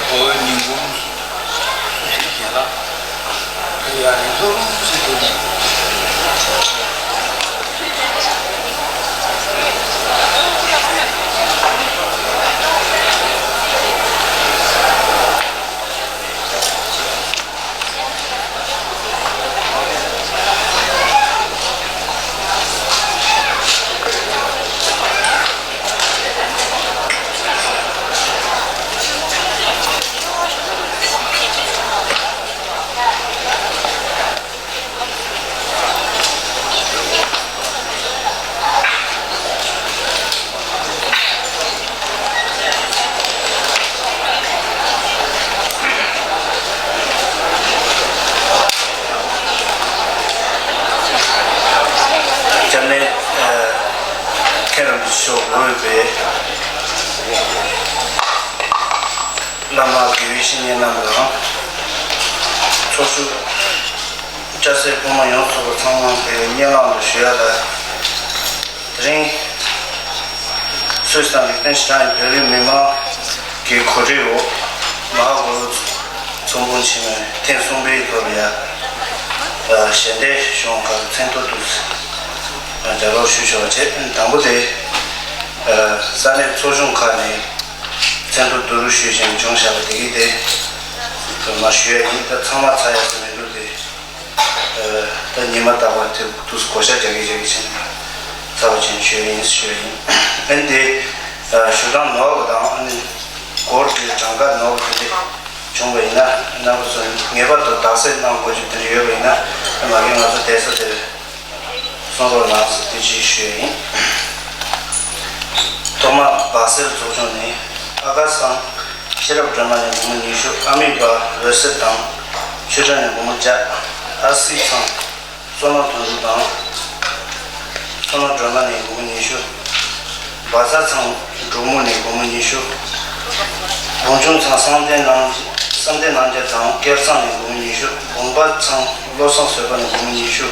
འོ་ཉིན་གུང་སུ་ཞིག་ལ་ཡ་ཡིན་ཐོག་རུམ་ཞིག་ཏུ། སྐྱབས་གནས་མཁན་རིན་པོ་ཆེ་མཆོག་འོས་པའི་བླ་མ་དགེ་བའི་བཤེས་གཉེན་རྣམས་དང་། ཚོགས་ཞུགས་སྐྱ་སེར་ཕོ་མོ་ཡོངས་སུ་ཚང་མ་དེ་སྙན་ལམ་དུ་ཞུ་ཡ་ལ། དེ་རིང་སུད་སི་དང་ལིག་ཏེན་ཤི་ཏན་བོད་རིགས་མི་མང་གི་གོ་སྒྲིག་འོག་མ་ཧཱ་གུ་རུ་ཚོགས་འདུ་ཆེན་མོའི་ཐེངས་གསུམ་པའི་ཐོག་ལ་ཡ་ཞལ་འདེབས་ཞུ་བ་ཁག་མཚན་ཐོ་འདུག་ལྗགས་ཀློག་ཞུ་ཆོག་པ་བྱས། དང་པོ་དེ་ས་གནས་ཚོགས་ཆུང་ཁག་ནས་མཚན་ཐོ་བསྡུ་རུབ་ཞུས་བྱས་བྱུང་བཞག་པ་དེ་གི་དེ་མར་ཞུ་ཡ་ཡིན། ད་ཚང་མ་ཚར་ཡ་ཟེར་མི་འདུག་སྟེ། ད་ཉི་མ་རྟག་པར་དེ་དུས་སུ་བགོ་བཤའ་རྒྱག་གི་རྒྱག་གི་བྱས་ནས་ཚར་བ་བྱས་ནས་ཞུ་ཡ་ཡིན་ཞུ་ཡ་ཡིན། ཨ་ནི་དེ་ཞུ་སྟངས་ནོར་བ་དང་། ཨ་ནི་སྒོར་དེ་གྲངས་ཀ་ནོར་བ་དེ་འདྲ་བྱུང་བ་ཡིན་ན། རྣམ་པ་ཚོ་ངེས་པར་དུ་དག་གསལ་གནང་དགོས་རྒྱུ་དེ་འདྲ་ཡོད་པ་ཡིན་ན། མ་གི་ང་ཚོ་བསྡད་ས་དེར་གསུང་རོགས་གནང་ཟེར་དེ་ཅིག་ཞུ་ཡ་ཡིན། ཐོག་མར་སྦ་སེར་ཚོགས་ཆུང་ནས་ཨ་ཀ་ཚང་ཤེས་རབ་སྒྲོལ་མ་ནས་སྒོར་མོ་ཉི་ཤུ། ཨ་མི་སྦ་འོད་ཟེར་དང་ཆོས་གྲགས་ནས་སྒོར་མོ་བརྒྱ། ཨ་སི་ཚང་བསོད་ནམས་དོན་གྲུབ་དང་བསོད་ནམས་སྒྲོལ་མ་ནས་སྒོར་མོ་ཉི་ཤུ། སྦ་ཚ་ཚང་འབྲུག་མོ་ནས་སྒོར་མོ་ཉི་ཤུ། བོད་ལྗོངས་ཚང་བསམ་གཏན་རྣམ་བསམ་གཏན་རྣམ་རྒྱལ་དང་སྐལ་བཟང་ནས་སྒོར་མོ་ཉི་ཤུ། དགོན་པ་ཚང་བློ་བཟང་བཟོད་པ་ནས་སྒོར་མོ་ཉི་ཤུ།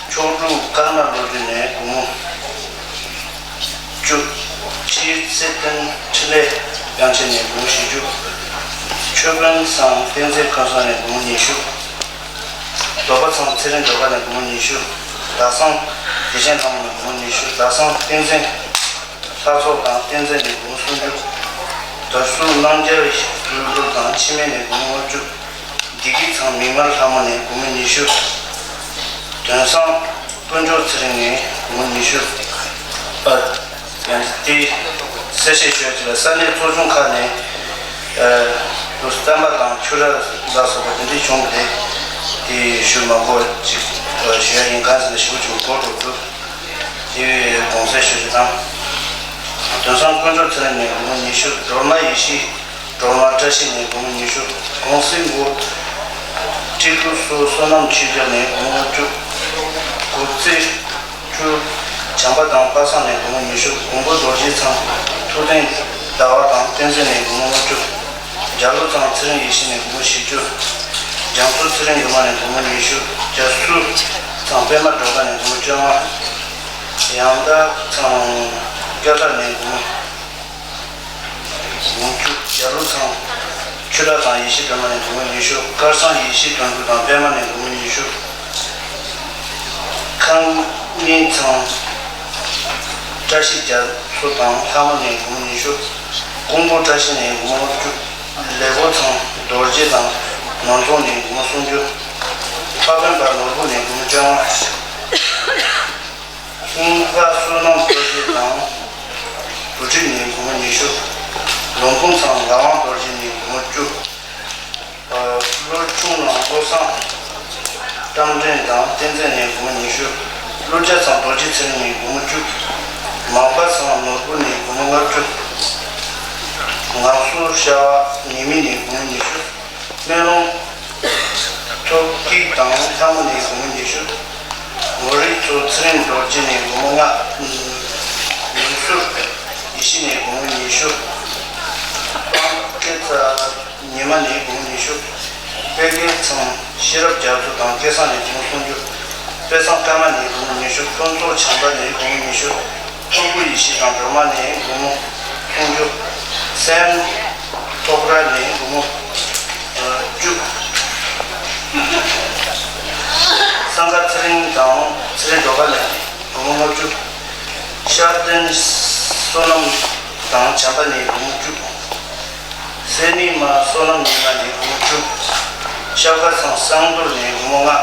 མཆོག་སྤྲུལ་ཀརྨ་བློ་གྲོས་ནས་སྒོར་མོ་བཅུ། སྤྱི་ཚེ་བརྟན་འཕྲིན་ལས་དབྱངས་ཅན་ནས་སྒོར་མོ་བཞི་བཅུ། ཆོས་དཔོན་ཚང་བསྟན་འཛིན་ཁ་སང་ནས་སྒོར་མོ་ཉི་ཤུ། རྡོ་པ་ཚང་ཚེ་རིང་རྡོ་པ་ནས་སྒོར་མོ་ཉི་ཤུ། ཟླ་བཟང་བདེ་ཆེན་ལྷ་མོ་ནས་སྒོར་མོ་ཉི་ཤུ། ཟླ་བཟང་བསྟན་འཛིན་ལྷ་ཚོགས་དང་བསྟན་འཛིན་ནས་སྒོར་མོ་སུམ་ཅུ། དར་ཟུར་སྣང་རྒྱལ་ལྷུན་གྲུབ་དང་འཆི་མེད་ནས་སྒོར་མོ་ལྔ་བཅུ། བདེ་སྐྱིད་ཚང་མིག་དམར་ལྷ་མོ་ནས་སྒོར་མོ་ཉི་ཤུ། དོན་བཟང་དཀོན་མཆོག་ཚེ་རིང་ནས་སྒོར་མོ་ཉི་ཤུ། ཨ། ཡང་དེ་གསལ་བཤད་ཞུ་ཡ་ཅིག་ལ། ས་གནས་ཚོགས་ཆུང་ཁག་ནས་ཨ་དུ་རྩམ་པ་དང་ཕྱུར་ར་ལ་སོགས་པ་དེ་འདྲའི་བྱུང་བ་དེ་དེ་ཞུ་མ་དགོས་ཅིག་ཨ་ཞུ་ཡ་ཡིན། གང་ཟེར་ན་ཞེ་པོ་ཅིག་འགོར་འགྲོ་འདུག་དེ་བས་དགོངས་སེལ་ཞུ་རྒྱུ་དང་། དོན་བཟང་དཀོན་མཆོག་ཚེ་རིང་ནས་སྒོར་མོ་ཉི་ཤུ། སྒྲོལ་མ་ཡེ་ཤེས། སྒྲོལ་མ་བཀྲ་ཤིས་ནས་སྒོར་མོ་ཉི་ཤུ། གུང་སེང་མགོ། སྤྲེལ་ཕྲུག་སུ་བསོད་ནམས་ཆོས་རྒྱལ་ནས་སྒོར་མོ་བཅུ། དགུ་རྩེ་ཆུ། བྱམས་པ་དང་པ་སངས་ནས་སྒོར་མོ་ཉི་ཤུ། མགོན་པོ་རྡོ་རྗེ་ཚང་ཐུབ་བསྟན་ཟླ་བ་དང་བསྟན་འཛིན་ནས་སྒོར་མོ་ལྔ་བཅུ། རྒྱ་ལོ་ཚང་ཚེ་རིང་ཡེ་ཤེས་ནས་སྒོར་མོ་བཞི་བཅུ། རྒྱ་མཚོ་ཚེ་རིང་སྒྲོལ་མ་ནས་སྒོར་མོ་ཉི་ཤུ། རྒྱ་སུ་ཚང་པད་མ་སྒྲོལ་དཀར་ནས་སྒོར་མོ་བཅོ་ལྔ། ཡང་དག་ཚང་སྐྱ་བྲག་ནས་སྒོར་མོ་སྒོར་མོ་བཅུ། རྒྱ་ལོ་ཚང་ཆུ་བྲག་དང་ཡེ་ཤེས་སྒྲོལ་མ་ནས་སྒོར་མོ་ཉི་ཤུ། དཀར་ཚང་ཡེ་ཤེས་དོན་གྲུབ་དང་པད་མ་ནས་སྒོར་མོ་ཉི་ཤུ། ཁང་གཉན་ཚང་བཀྲ་ཤིས་རྒྱ་མཚོ་དང་ལྷ་མོ་ནས་སྒོར་མོ་ཉི་ཤུ། ཀོང་པོ་བཀྲ་ཤིས་ནས་སྒོར་མོ་ལྔ་བཅུ། ལེགས་པོ་ཚང་རྡོ་རྗེ་དང་ནོར་རྫོང་ནས་སྒོར་མོ་སུམ་ཅུ། ཕ་བོན་པ་ནོར་བུ་ནས་སྒོར་མོ་བཅོ་ལྔ། ཀུན་དགའ་བསོད་ནམས་རྡོ་རྗེ་དང་བུ་ཁྲིད་ནས་སྒོར་མོ་ཉི་ཤུ། ལུང་ཕུང་ཚང་ངག་དབང་རྡོ་རྗེ་ནས་སྒོར་མོ་བཅུ། ཨ། ལྷོ་ཆུང་ནང་བློ་བཟང་བཀྲ་མགྲིན་དང་བསྟན་འཛིན་ནས་སྒོར་མོ་ཉི་ཤུ། ཀླུ་རྒྱལ་ཚང་རྡོ་རྗེ་ཚེ་རིང་ནས་སྒོར་མོ་བཅུ། མང་པ་ཚང་ནོར་བུ་ནས་སྒོར་མོ་ལྔ་བཅུ། ངང་སོ་ཤ་བ་ཉི་མ་ནས་སྒོར་མོ་ཉི་ཤུ། སྨན་ལུང་ཐོག་སྐྱིད་དང་ལྷ་མོ་ནས་སྒོར་མོ་ཉི་ཤུ། མོ་རིག་ཚོ་ཚེ་རིང་རྡོ་རྗེ་ནས་སྒོར་མོ་ལྔ་བཅུ། ཡུམ་སུ་ཡེ་ཤེས་ནས་སྒོར་མོ་ཉི་ཤུ། སྤང་སྐེ་ཚ་ཉི་མ་ནས་སྒོར་མོ་ཉི་ཤུ། དཔལ་རྒྱལ་ཚང་ཤེས་རབ་རྒྱ་མཚོ་དང་སྐལ་བཟང་ནས་སྒོར་མོ་སུམ་ཅུ། དཔལ་བཟང་ཀརྨ་ནས་སྒོར་མོ་ཉི་ཤུ། ཕུན་ཚོགས་བྱམས་པ་ནས་སྒོར་མོ་ཉི་ཤུ། ཕུར་བུ་ཡེ་ཤེས་དང་སྒྲོལ་མ་ནས་སྒོར་མོ་སུམ་ཅུ། སྲས་མོ་ཐོག་ར་ནས་སྒོར་མོ་བཅུ། སངས་དཀར་ཚེ་རིང་དང་ཚེ་རིང་སྒྲོལ་དཀར་ནས་སྒོར་མོ་ལྔ་བཅུ། ཤར་བསྟན་བསོད་ནམས་དང་བྱམས་པ་ནས་སྒོར་མོ་བཅུ། སད་ནི་མ་བསོད་ནམས་ཉི་མ་ནས་སྒོར་མོ་བཅུ། ཤར་ཁ་ཚང་བསམ་རྡོར་ནས་སྒོར་མོ་ལྔ།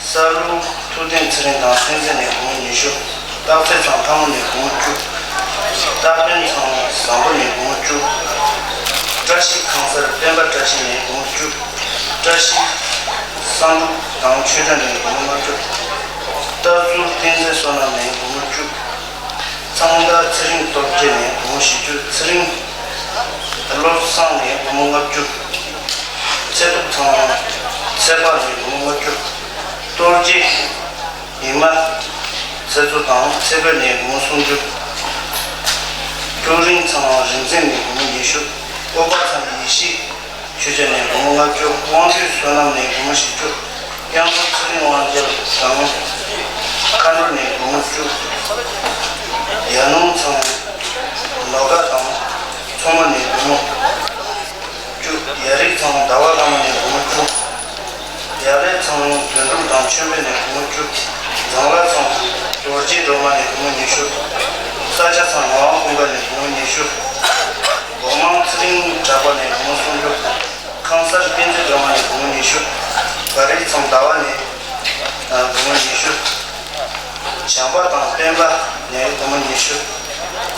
ས་ལུ་ཐུབ་བསྟན་ཚེ་རིང་དང་བསྟན་འཛིན་ནས་སྒོར་མོ་ཉི་ཤུ། སྟག་རྩེ་ཚང་ལྷ་མོ་ནས་སྒོར་མོ་བཅུ། སྟག་སྤུན་ཚང་བཟང་པོ་ནས་སྒོར་མོ་བཅུ། བཀྲ་ཤིས་ཁང་གསར་སྤེན་པ་བཀྲ་ཤིས་ནས་སྒོར་མོ་བཅུ། བཀྲ་ཤིས་བསམ་གྲུབ་དང་ཆོས་སྒྲོན་ནས་སྒོར་མོ་ལྔ་བཅུ། སྟག་ཚུལ་བསྟན་འཛིན་བསོད་ནམས་ནས་སྒོར་མོ་བཅུ། ཚང་མདའ་ཚེ་རིང་སྟོབས་རྒྱལ་ནས་སྒོར་མོ་བཞི་བཅུ། ཚེ་རིང་བློ་བཟང་ནས་སྒོར་མོ་ལྔ་བཅུ། ཚེ་ཐུབ་ཚང་ཚེ་དཔག་ནས་སྒོར་མོ་ལྔ་བཅུ། རྡོ་རྗེ་ཉི་མ་ཚེ་མཚོ་དང་ཚེ་དཔལ་ནས་སྒོར་མོ་སུམ་ཅུ། ཀྲུའུ་རིན་ཚང་རིག་འཛིན་ནས་སྒོར་མོ་ཉི་ཤུ། ཨོ་པ་ཚང་ཡེ་ཤེས། ཆོས་རྒྱལ་ནས་སྒོར་མོ་ལྔ་བཅུ། དབང་འདུས་བསོད་ནམས་ནས་སྒོར་མོ་བཞི་བཅུ། དབྱངས་སྒྲོག་ཚེ་རིང་དབང་རྒྱལ་དང་། མཁའ་འགྲོ་ནས་སྒོར་མོ་བཅུ། ཡ་ནོམ་ཚང་ནོ་དགའ་དང་མཚོ་མོ་ནས་སྒོར་མོ་བཅུ། ཡ་རིག་ཚང་ཟླ་བ་ལྷ་མོ་ནས་སྒོར་མོ་བཅུ། ཡ་ལེ་ཚང་དོན་གྲུབ་དང་ཆོས་འཕེལ་ནས་སྒོར་མོ་བཅུ། ཛང་ལ་ཚང་རྡོ་རྗེ་སྒྲོལ་མ་ནས་སྒོར་མོ་ཉི་ཤུ། ས་ཆ་ཚང་ངག་དབང་ཀུན་དགའ་ནས་སྒོར་མོ་ཉི་ཤུ། སྒོ་མང་ཚེ་རིང་གྲགས་པ་ནས་སྒོར་མོ་སུམ་ཅུ། ཁང་གསར་བསྟན་འཛིན་སྒྲོལ་མ་ནས་སྒོར་མོ་ཉི་ཤུ། བ་རི་ཚང་ཟླ་བ་ནས་སྒོར་མོ་ཉི་ཤུ། བྱམས་པ་དང་སྤེན་པ་ནས་སྒོར་མོ་ཉི་ཤུ།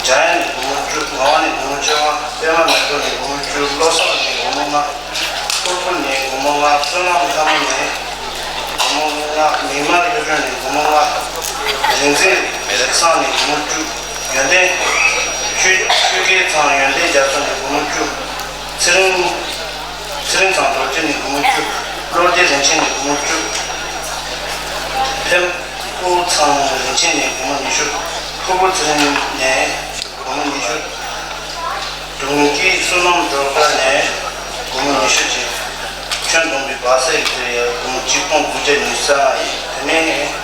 འཇམ་དབྱངས་ནས་སྒོར་མོ་བཅུ། ངག་དབང་ནས་སྒོར་མོ་བཅོ་ལྔ། པད་མ་མེ་ཏོག་ནས་སྒོར་མོ་བཅུ། བློ་བཟང་ནས་སྒོར་མོ་ལྔ། ཕུར་བུ་ནས་སྒོར་མོ་ལྔ། བསོད་ནམས་ལྷ་མོ་ནས་སྒོར་མོ་ལྔ། མིག་དམར་གཡུ་སྒྲོན་ནས་སྒོར་མོ་ལྔ། རིག་འཛིན་རིག་བཟང་ནས་སྒོར་མོ་བཅུ། ཡོན་ཏན་ཆོས་ཆོས་རྒྱལ་ཚང་ཡོན་ཏན་རྒྱ་མཚོ་ནས་སྒོར་མོ་བཅུ། ཚེ་རིང་ཚེ་རིང་ཚང་རྡོ་རྗེ་ནས་སྒོར་མོ་བཅུ། བློ་བདེ་རིན་ཆེན་ནས་སྒོར་མོ་བཅུ། ཕེམ་པོ་ཚང་རིན་ཆེན་ནས་སྒོར་མོ་ཉི་ཤུ། ཕུར་བུ་ཚེ་རིང་ནས་སྒོར་མོ་ཉི་ཤུ། སྒྲུང་སྐྱིད་བསོད་ནམས་སྒྲོལ་དཀར་ནས་སྒོར་མོ་ཉི་ཤུ་བཅས། ཁྱོན་བསྡོམས་པའི་སྦ་སྲད་ཀྱི་དེ་ཡང་སྒོར་མོ་གཅིག་སྟོང་དགུ་བརྒྱ་ཉི་ཤུ་རྩ་ལྔ་ཡིན། དེ་ནས་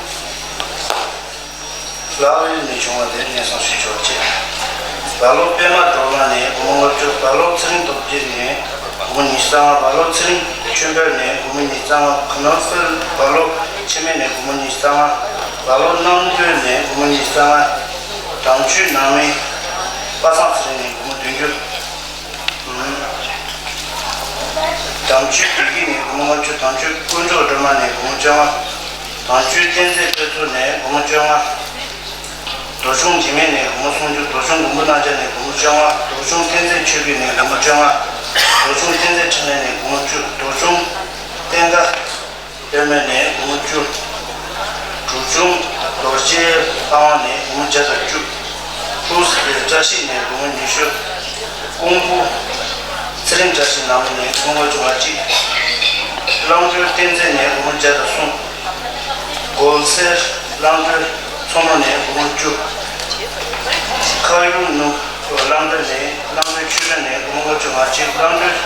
ལྷག་དབུས་ནས་བྱུང་བ་དེ་སྙན་སེང་ཞུ་ཆོག་ཅེས། སྦ་ལོ་པད་མ་སྒྲོལ་མ་ནས་སྒོར་མོ་ལྔ་བཅུ། སྦ་ལོ་ཚེ་རིང་སྟོབས་རྒྱལ་ནས་སྒོར་མོ་ཉི་ཤུ་རྩ་ལྔ། སྦ་ལོ་ཚེ་རིང་ཆོས་འཕེལ་ནས་སྒོར་མོ་ཉི་ཤུ་རྩ་ལྔ། ཁ་ནོར་སིལ་སྦ་ལོ་འཆི་མེད་ནས་སྒོར་མོ་ཉི་ཤུ་རྩ་ལྔ། སྦ་ལོ་རྣམ་ཐོས་ནས་སྒོར་མོ་ཉི་ཤུ་རྩ་ལྔ། དམ་ཆོས་ནང་མི་པ་སངས་ཚེ་རིང་ནས་སྒོར་མོ་བདུན་ཅུ། དམ་ཆོས་བདེ་སྐྱིད་ནས་སྒོར་མོ་ལྔ་བཅུ། དམ་ཆོས་དཀོན་མཆོག་སྒྲོལ་མ་ནས་སྒོར་མོ་བཅོ་ལྔ། དམ་ཆོས་བསྟན་འཛིན་དཔེ་མཚོ་ནས་སྒོར་མོ་བཅོ་ལྔ། རྡོ་ཆུང་འཇིགས་མེད་ནས་སྒོར་མོ་སུམ་ཅུ། རྡོ་ཆུང་མགོན་པོ་རྣམ་རྒྱལ་ནས་སྒོར་མོ་བཅོ་ལྔ། རྡོ་ཆུང་བསྟན་འཛིན་ཆོས་སྐྱིད་ནས་སྒོར་མོ་བཅོ་ལྔ། རྡོ་ཆུང་བསྟན་འཛིན་འཕྲིན་ལས་ནས་སྒོར་མོ་བཅུ། རྡོ་ཆུང་བསྟན་དགའ་དཔེ་མེད་ནས་སྒོར་མོ་བཅུ། གྲུབ་ཆུང་རྡོ་རྗེ་ལྷ་དབང་ནས་སྒོར་མོ་བརྒྱ་དང་བཅུ། ཧུ་སི་བཀྲ་ཤིས་ནས་སྒོར་མོ་ཉི་ཤུ། ཀོང་པོ་ཚེ་རིང་བཀྲ་ཤིས་ནང་མི་ནས་སྒོར་མོ་བཅོ་ལྔ་གཅིག། གླང་མགྲོན་བསྟན་འཛིན་ནས་སྒོར་མོ་བརྒྱ་དང་གསུམ། རྒོད་སེར་གླང་མགྲོན་མཚོ་མོ་ནས་སྒོར་མོ་བཅུ། ཁ་ཡུ་ནུབ་གླང་མགྲོན་ནས་གླང་མགྲོན་ཆོས་སྒྲོན་ནས་སྒོར་མོ་ལྔ་བཅུ་ང་གཅིག། གླང་མགྲོན་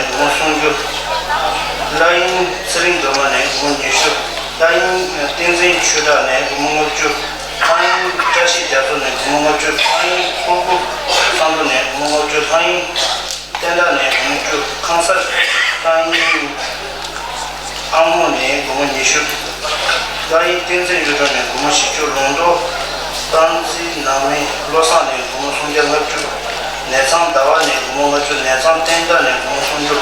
སྒོར་མོ་སུམ་ཅུ། ལྷ་དབྱིངས་ཚེ་རིང་སྒྲོལ་མ་ནས་སྒོར་མོ་ཉི་ཤུ། ལྷ་དབྱིངས་བསྟན་འཛིན་ཆོས་གྲགས་ནས་སྒོར་མོ་ལྔ་བཅུ། ལྷ་དབྱིངས་བཀྲ་ཤིས་རྒྱ་མཚོ་ནས་སྒོར་མོ་ལྔ་བཅུ། ལྷ་དབྱིངས་ཕུར་བུ་བསམ་གྲུབ་ནས་སྒོར་མོ་ལྔ་བཅུ། ལྷ་དབྱིངས་བསྟན་དར་ནས་སྒོར་མོ་བཅུ། ཁང་གསར་ལྷ་དབྱིངས་ཨ་མོ་ནས་སྒོར་མོ་ཉི་ཤུ། ལྷ་དབྱིངས་བསྟན་འཛིན་གཡུ་སྒྲོན་ནས་སྒོར་མོ་བཞི་བཅུ། ལུང་མདོ་སྟག་རྩེ་ནང་མི་བློ་བཟང་ནས་སྒོར་མོ་སུམ་བརྒྱ་ལྔ་བཅུ། ནས་ཚང་ཟླ་བ་ནས་སྒོར་མོ་ལྔ་བཅུ། ནས་ཚང་བསྟན་དར་ནས་སྒོར་མོ་སུམ་ཅུ།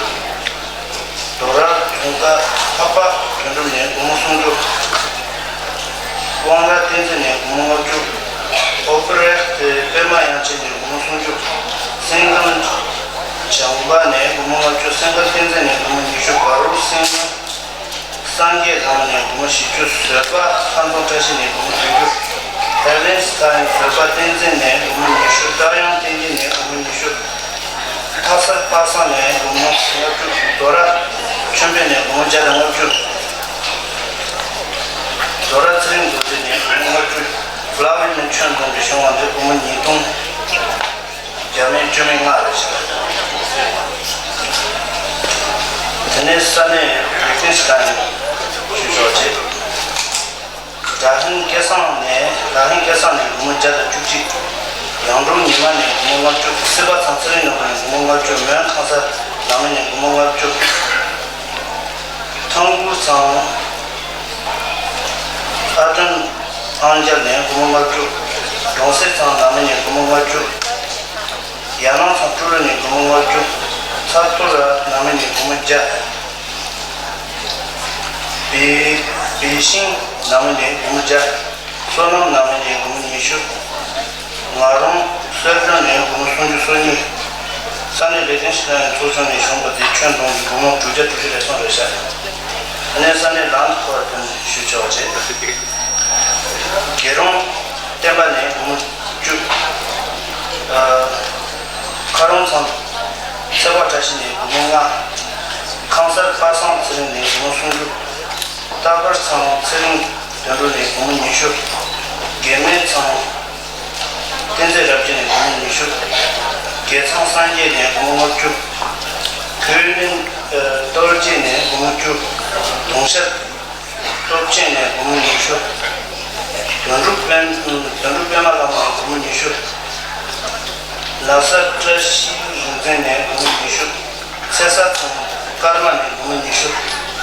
རྡོ་ར་དུང་དཀར་འཕགས་པ་དོན་གྲུབ་ནས་སྒོར་མོ་སུམ་ཅུ། དབང་ར་བསྟན་འཛིན་ནས་སྒོར་མོ་ལྔ་བཅུ། ཨོ་པེ་རེ་ཏེ་པད་མ་དབྱངས་ཅན་ནས་སྒོར་མོ་སུམ་ཅུ། སེང་སྒམ་བྱམས་པ་ནས་སྒོར་མོ་ལྔ་བཅུ། སེང་སྒམ་བསྟན་འཛིན་ནས་སྒོར་མོ་ཉི་ཤུ། བ་རུ་སེང་སངས་རྒྱས་ལགས་ནས་སྒོར་མོ་བཞི་བཅུ། བཟོད་པ་ལྷ་མཛངས་བཀྲ་ཤིས་ནས་སྒོར་མོ་བདུན་ཅུ། ཧེ་ལེན་སི་ཁ་ཡི་བཟོད་པ་བསྟན་འཛིན་ནས་སྒོར་མོ་ཉི་ཤུ། སྟག་ཡང་བསྟན་འཛིན་ནས་སྒོར་མོ་ཉི་ཤུ། ཐག་སར་པ་སངས་ནས་སྒོར་མོ་ལྔ་བཅུ། རྡོ་ར་ཆོས་འཕེལ་ནས་སྒོར་མོ་བརྒྱ་དང་ལྔ་བཅུ། རྡོ་ར་ཚེ་རིང་རྡོ་རྗེ་ནས་སྒོར་མོ་ལྔ་བཅུ། བླ་བའི་མི་ཆོས་འཛོམས་པའི་བྱུང་བ་འདི་སྒོར་མོ་ཉིས་སྟོང་། བརྒྱ་མེད་བཅུ་མེད་ལྔ་རེད་ཤག་དེ་ནས་ས་གནས་ལེགས་ལྡན་ཤི་ཁ་ནས་ཞུས་ཆོག་ཅེས། སྒྲ་ཧིན་སྐལ་བཟང་ནས། སྒྲ་ཧིན་སྐལ་བཟང་ནས་སྒོར་མོ་བརྒྱ་དང་བཅུ་གཅིག། ཡང་འབྲུག་ཉི་མ་ནས་སྒོར་མོ་ལྔ་བཅུ། སྲིད་པ་ཚང་ཚེ་རིང་ནོར་བུ་ནས་སྒོར་མོ་ལྔ་བཅུ། མོན་ཁང་གསར་ནང་མི་ནས་སྒོར་མོ་ལྔ་བཅུ། ཐང་གུར་ཚང་ཨ་ཀྲན་ཨང་རྒྱལ་ནས་སྒོར་མོ་ལྔ་བཅུ། གྲོང་གསེབ་ཚང་ནང་མི་ནས་སྒོར་མོ་ལྔ་བཅུ། ཡ་ནང་ཚང་ཀྲུའུ་རེན་ནས་སྒོར་མོ་ལྔ་བཅུ། ཚ་ཐུ་ར་ནང་མི་ནས་སྒོར་མོ་བརྒྱ། བེ་བེ་ཤིང་ནང་མི་ནས་སྒོར་མོ་བརྒྱ། བསོད་ནམས་ནང་མི་ནས་སྒོར་མོ་ཉི་ཤུ། ང་རང་གསེར་ལྗོངས་ནས་སྒོར་མོ་སུམ་ཅུ་སོ་གཉིས། ས་གནས་ལེགས་ལྡན་ཤི་ཁ་ནས་ཚོགས་ཆུང་ནས་བྱུང་བ་དེ་ཁྱོན་བསྡོམས་ཀྱིས་སྒོར་མོ་དྲུག་བརྒྱ་དྲུག་ཅུ་རེ་གསུམ་རེད་ཤག་ཨ་ནེ་ས་གནས་ལམ་ཁོར་དོན་ཞུ་ཆོག་ཅེས། དགེ་རུང་བསྟན་པ་ནས་སྒོར་མོ་བཅུ། ཨ། མཁར་རོང་ཚང་ཚེ་དཔག་བཀྲ་ཤིས་ནས་སྒོར་མོ་ལྔ། ཁང་གསར་པ་སངས་ཚེ་རིང་ནས་སྒོར་མོ་སུམ་ཅུ། རྟ་ཕར་ཚང་ཚེ་རིང་དོན་གྲུབ་ནས་སྒོར་མོ་ཉི་ཤུ། དགེ་སྨད་ཚང་བསྟན་འཛིན་རབ་རྒྱས་ནས་སྒོར་མོ་ཉི་ཤུ། དགེ་ཚང་སངས་རྒྱས་ནས་སྒོར་མོ་ལྔ་བཅུ། ཁོས་ནི་རྟོལ་རྒྱས་ནས་སྒོར་མོ་བཅུ། གདོང་ཤར་སྟོབས་ཆེན་ནས་སྒོར་མོ་ཉི་ཤུ། དོན་གྲུབ་པད། དོན་གྲུབ་པད་མ་ལགས་ནས་སྒོར་མོ་ཉི་ཤུ། ལ་ས་བཀྲ་ཤིས་རིག་འཛིན་ནས་སྒོར་མོ་ཉི་ཤུ། ཚེ་ས་ཚང་ཀརྨ་ནས་སྒོར་མོ་ཉི་ཤུ།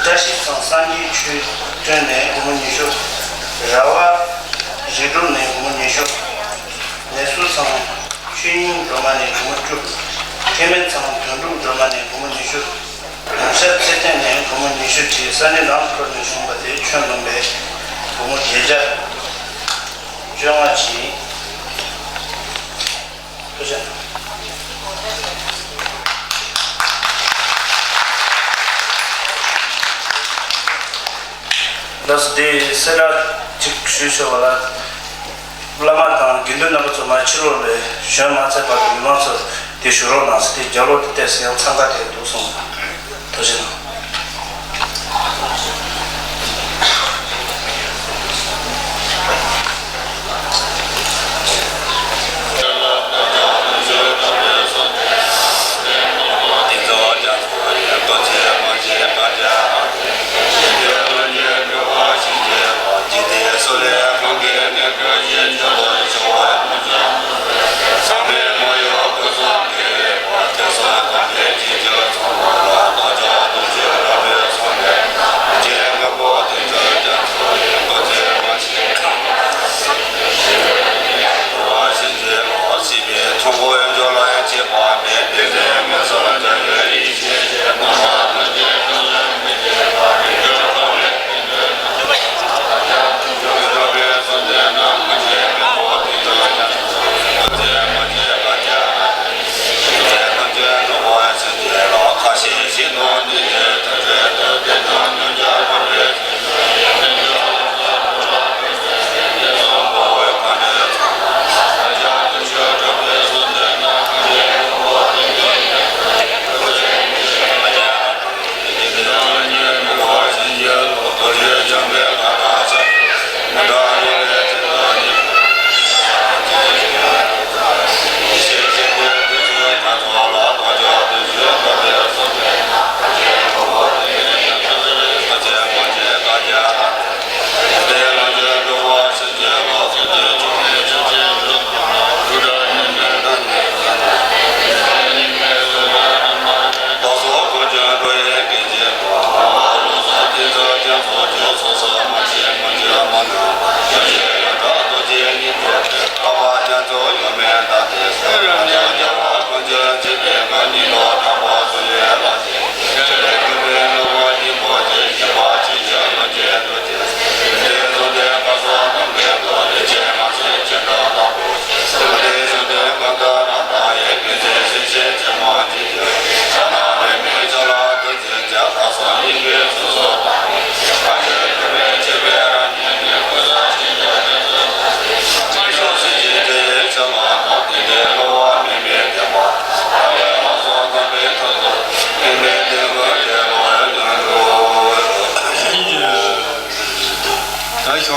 བཀྲ་ཤིས་ཚང་སངས་རྒྱས་ཆོས་སྒྲོན་ནས་སྒོར་མོ་ཉི་ཤུ། ར་བ་རི་སྒྲུབ་ནས་སྒོར་མོ་ཉི་ཤུ། ནས་སུ་ཚང་ཆོས་དབྱིངས་སྒྲོལ་མ་ནས་སྒོར་མོ་བཅུ། ཁེ་མེད་ཚང་དོན་གྲུབ་སྒྲོལ་མ་ནས་སྒོར་མོ་ཉི་ཤུ། ལུང་ཤར་ཚེ་བརྟན་ནས་སྒོར་མོ་ཉི་ཤུ་བཅས་ས་གནས་ལམ་ཁུལ་ནས་བྱུང་བ་དེ་ཁྱོན་བསྡོམས་པས་སྒོར་མོ་བརྒྱད་བརྒྱ་བཅོ་ལྔ་བྱས། ཐུགས་རྗེ་གནང་། ལགས་སོ། དེ་གསལ་བསྒྲགས་ཅིག་ཞུས་ཆོག་པ་ལ། བླ་མ་དང་དགེ་འདུན་རྣམ་པ་ཚོ་མ་ཕྱི་ལོགས་ལ་བཞོན་མ་ཚར་བར་དུ་མི་མང་ཚོ་དེ་བཞུགས་རོགས་གནང་ཟེར། དེ་རྒྱབ་ལོགས་དེ་ཏོག་ཙམ་ཡང་འཚང་ཁ་དེ་འདུག་སོང་། ཐུགས་རྗེ་གནང་།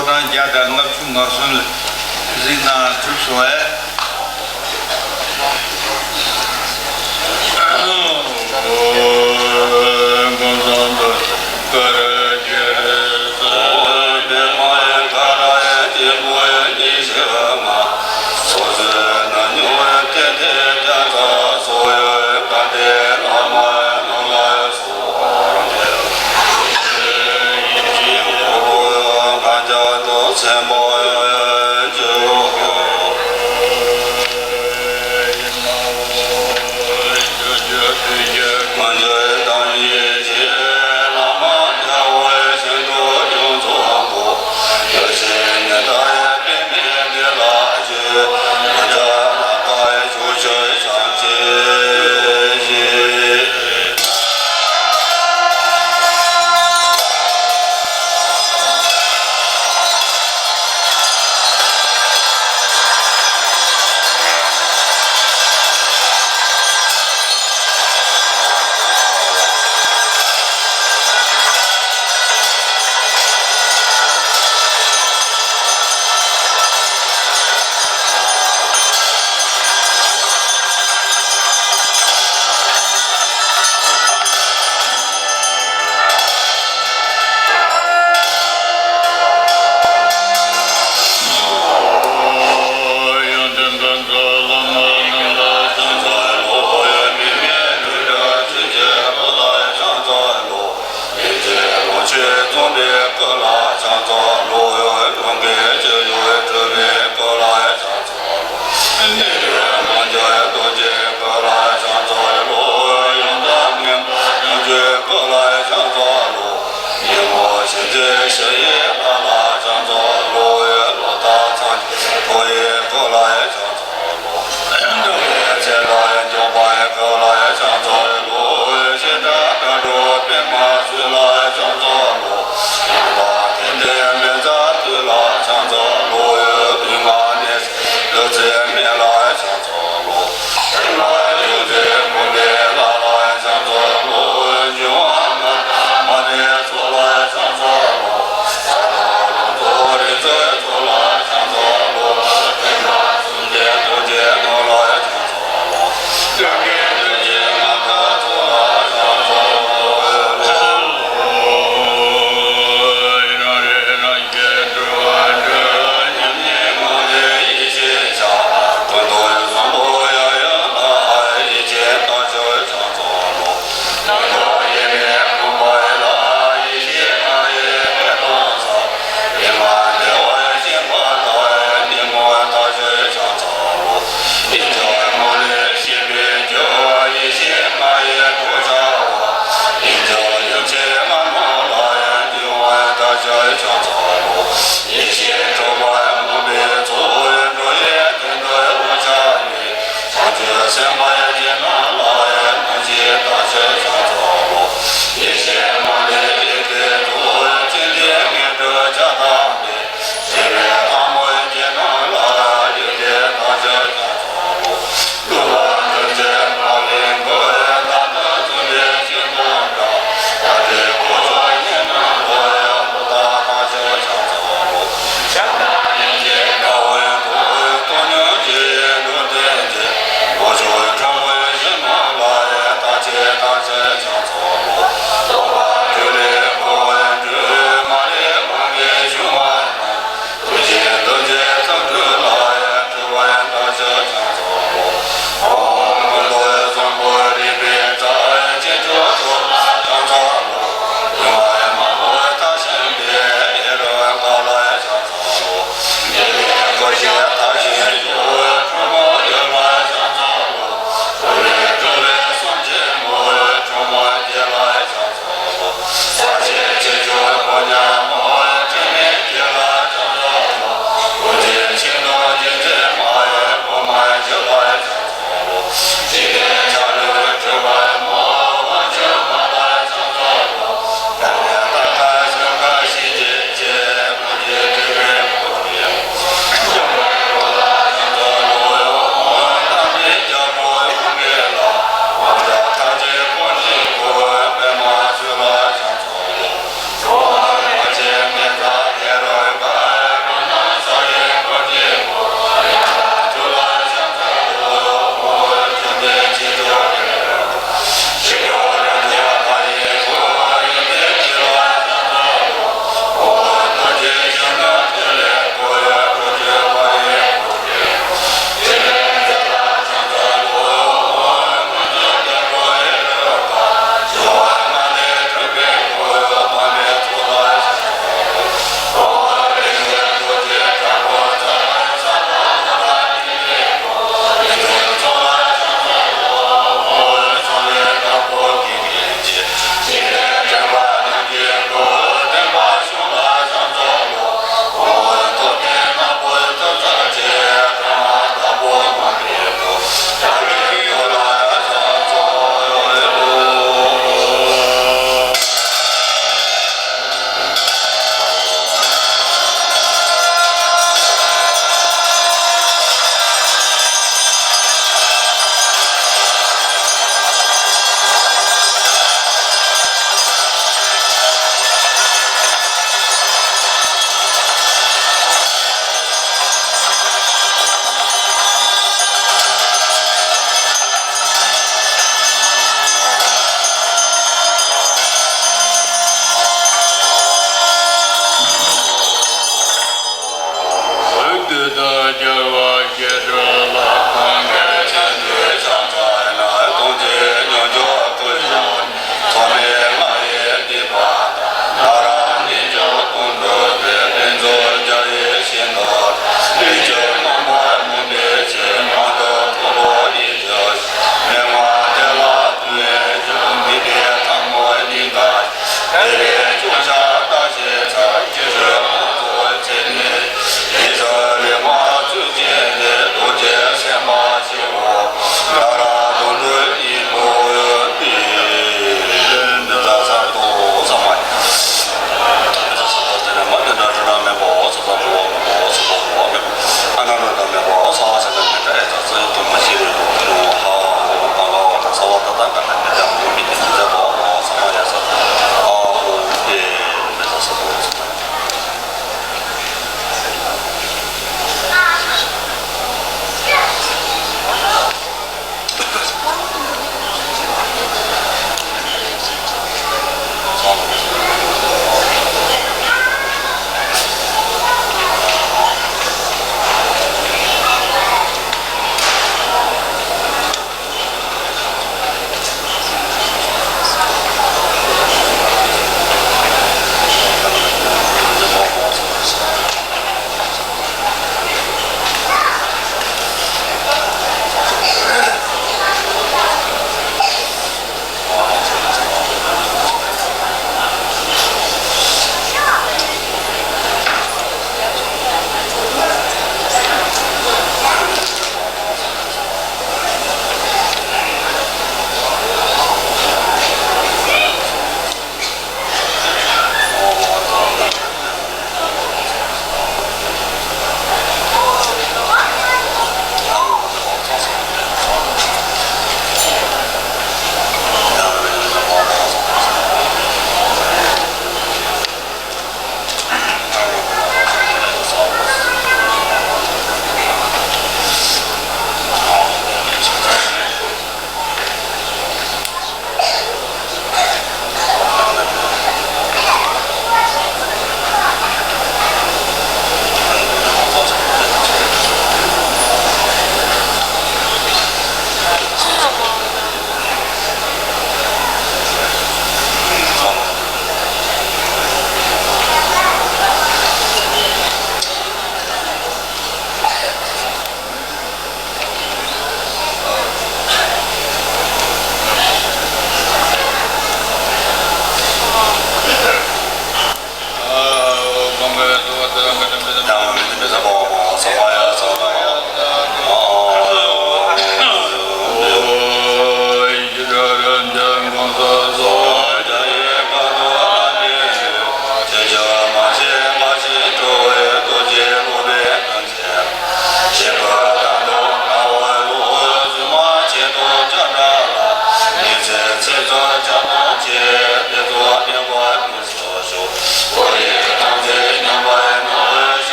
ཕོ་བྲང་བརྒྱ་དང་ལྔ་བཅུ་ང་གསུམ་ལ་གཟིགས་གནང་གྲུབ་སོང་བས།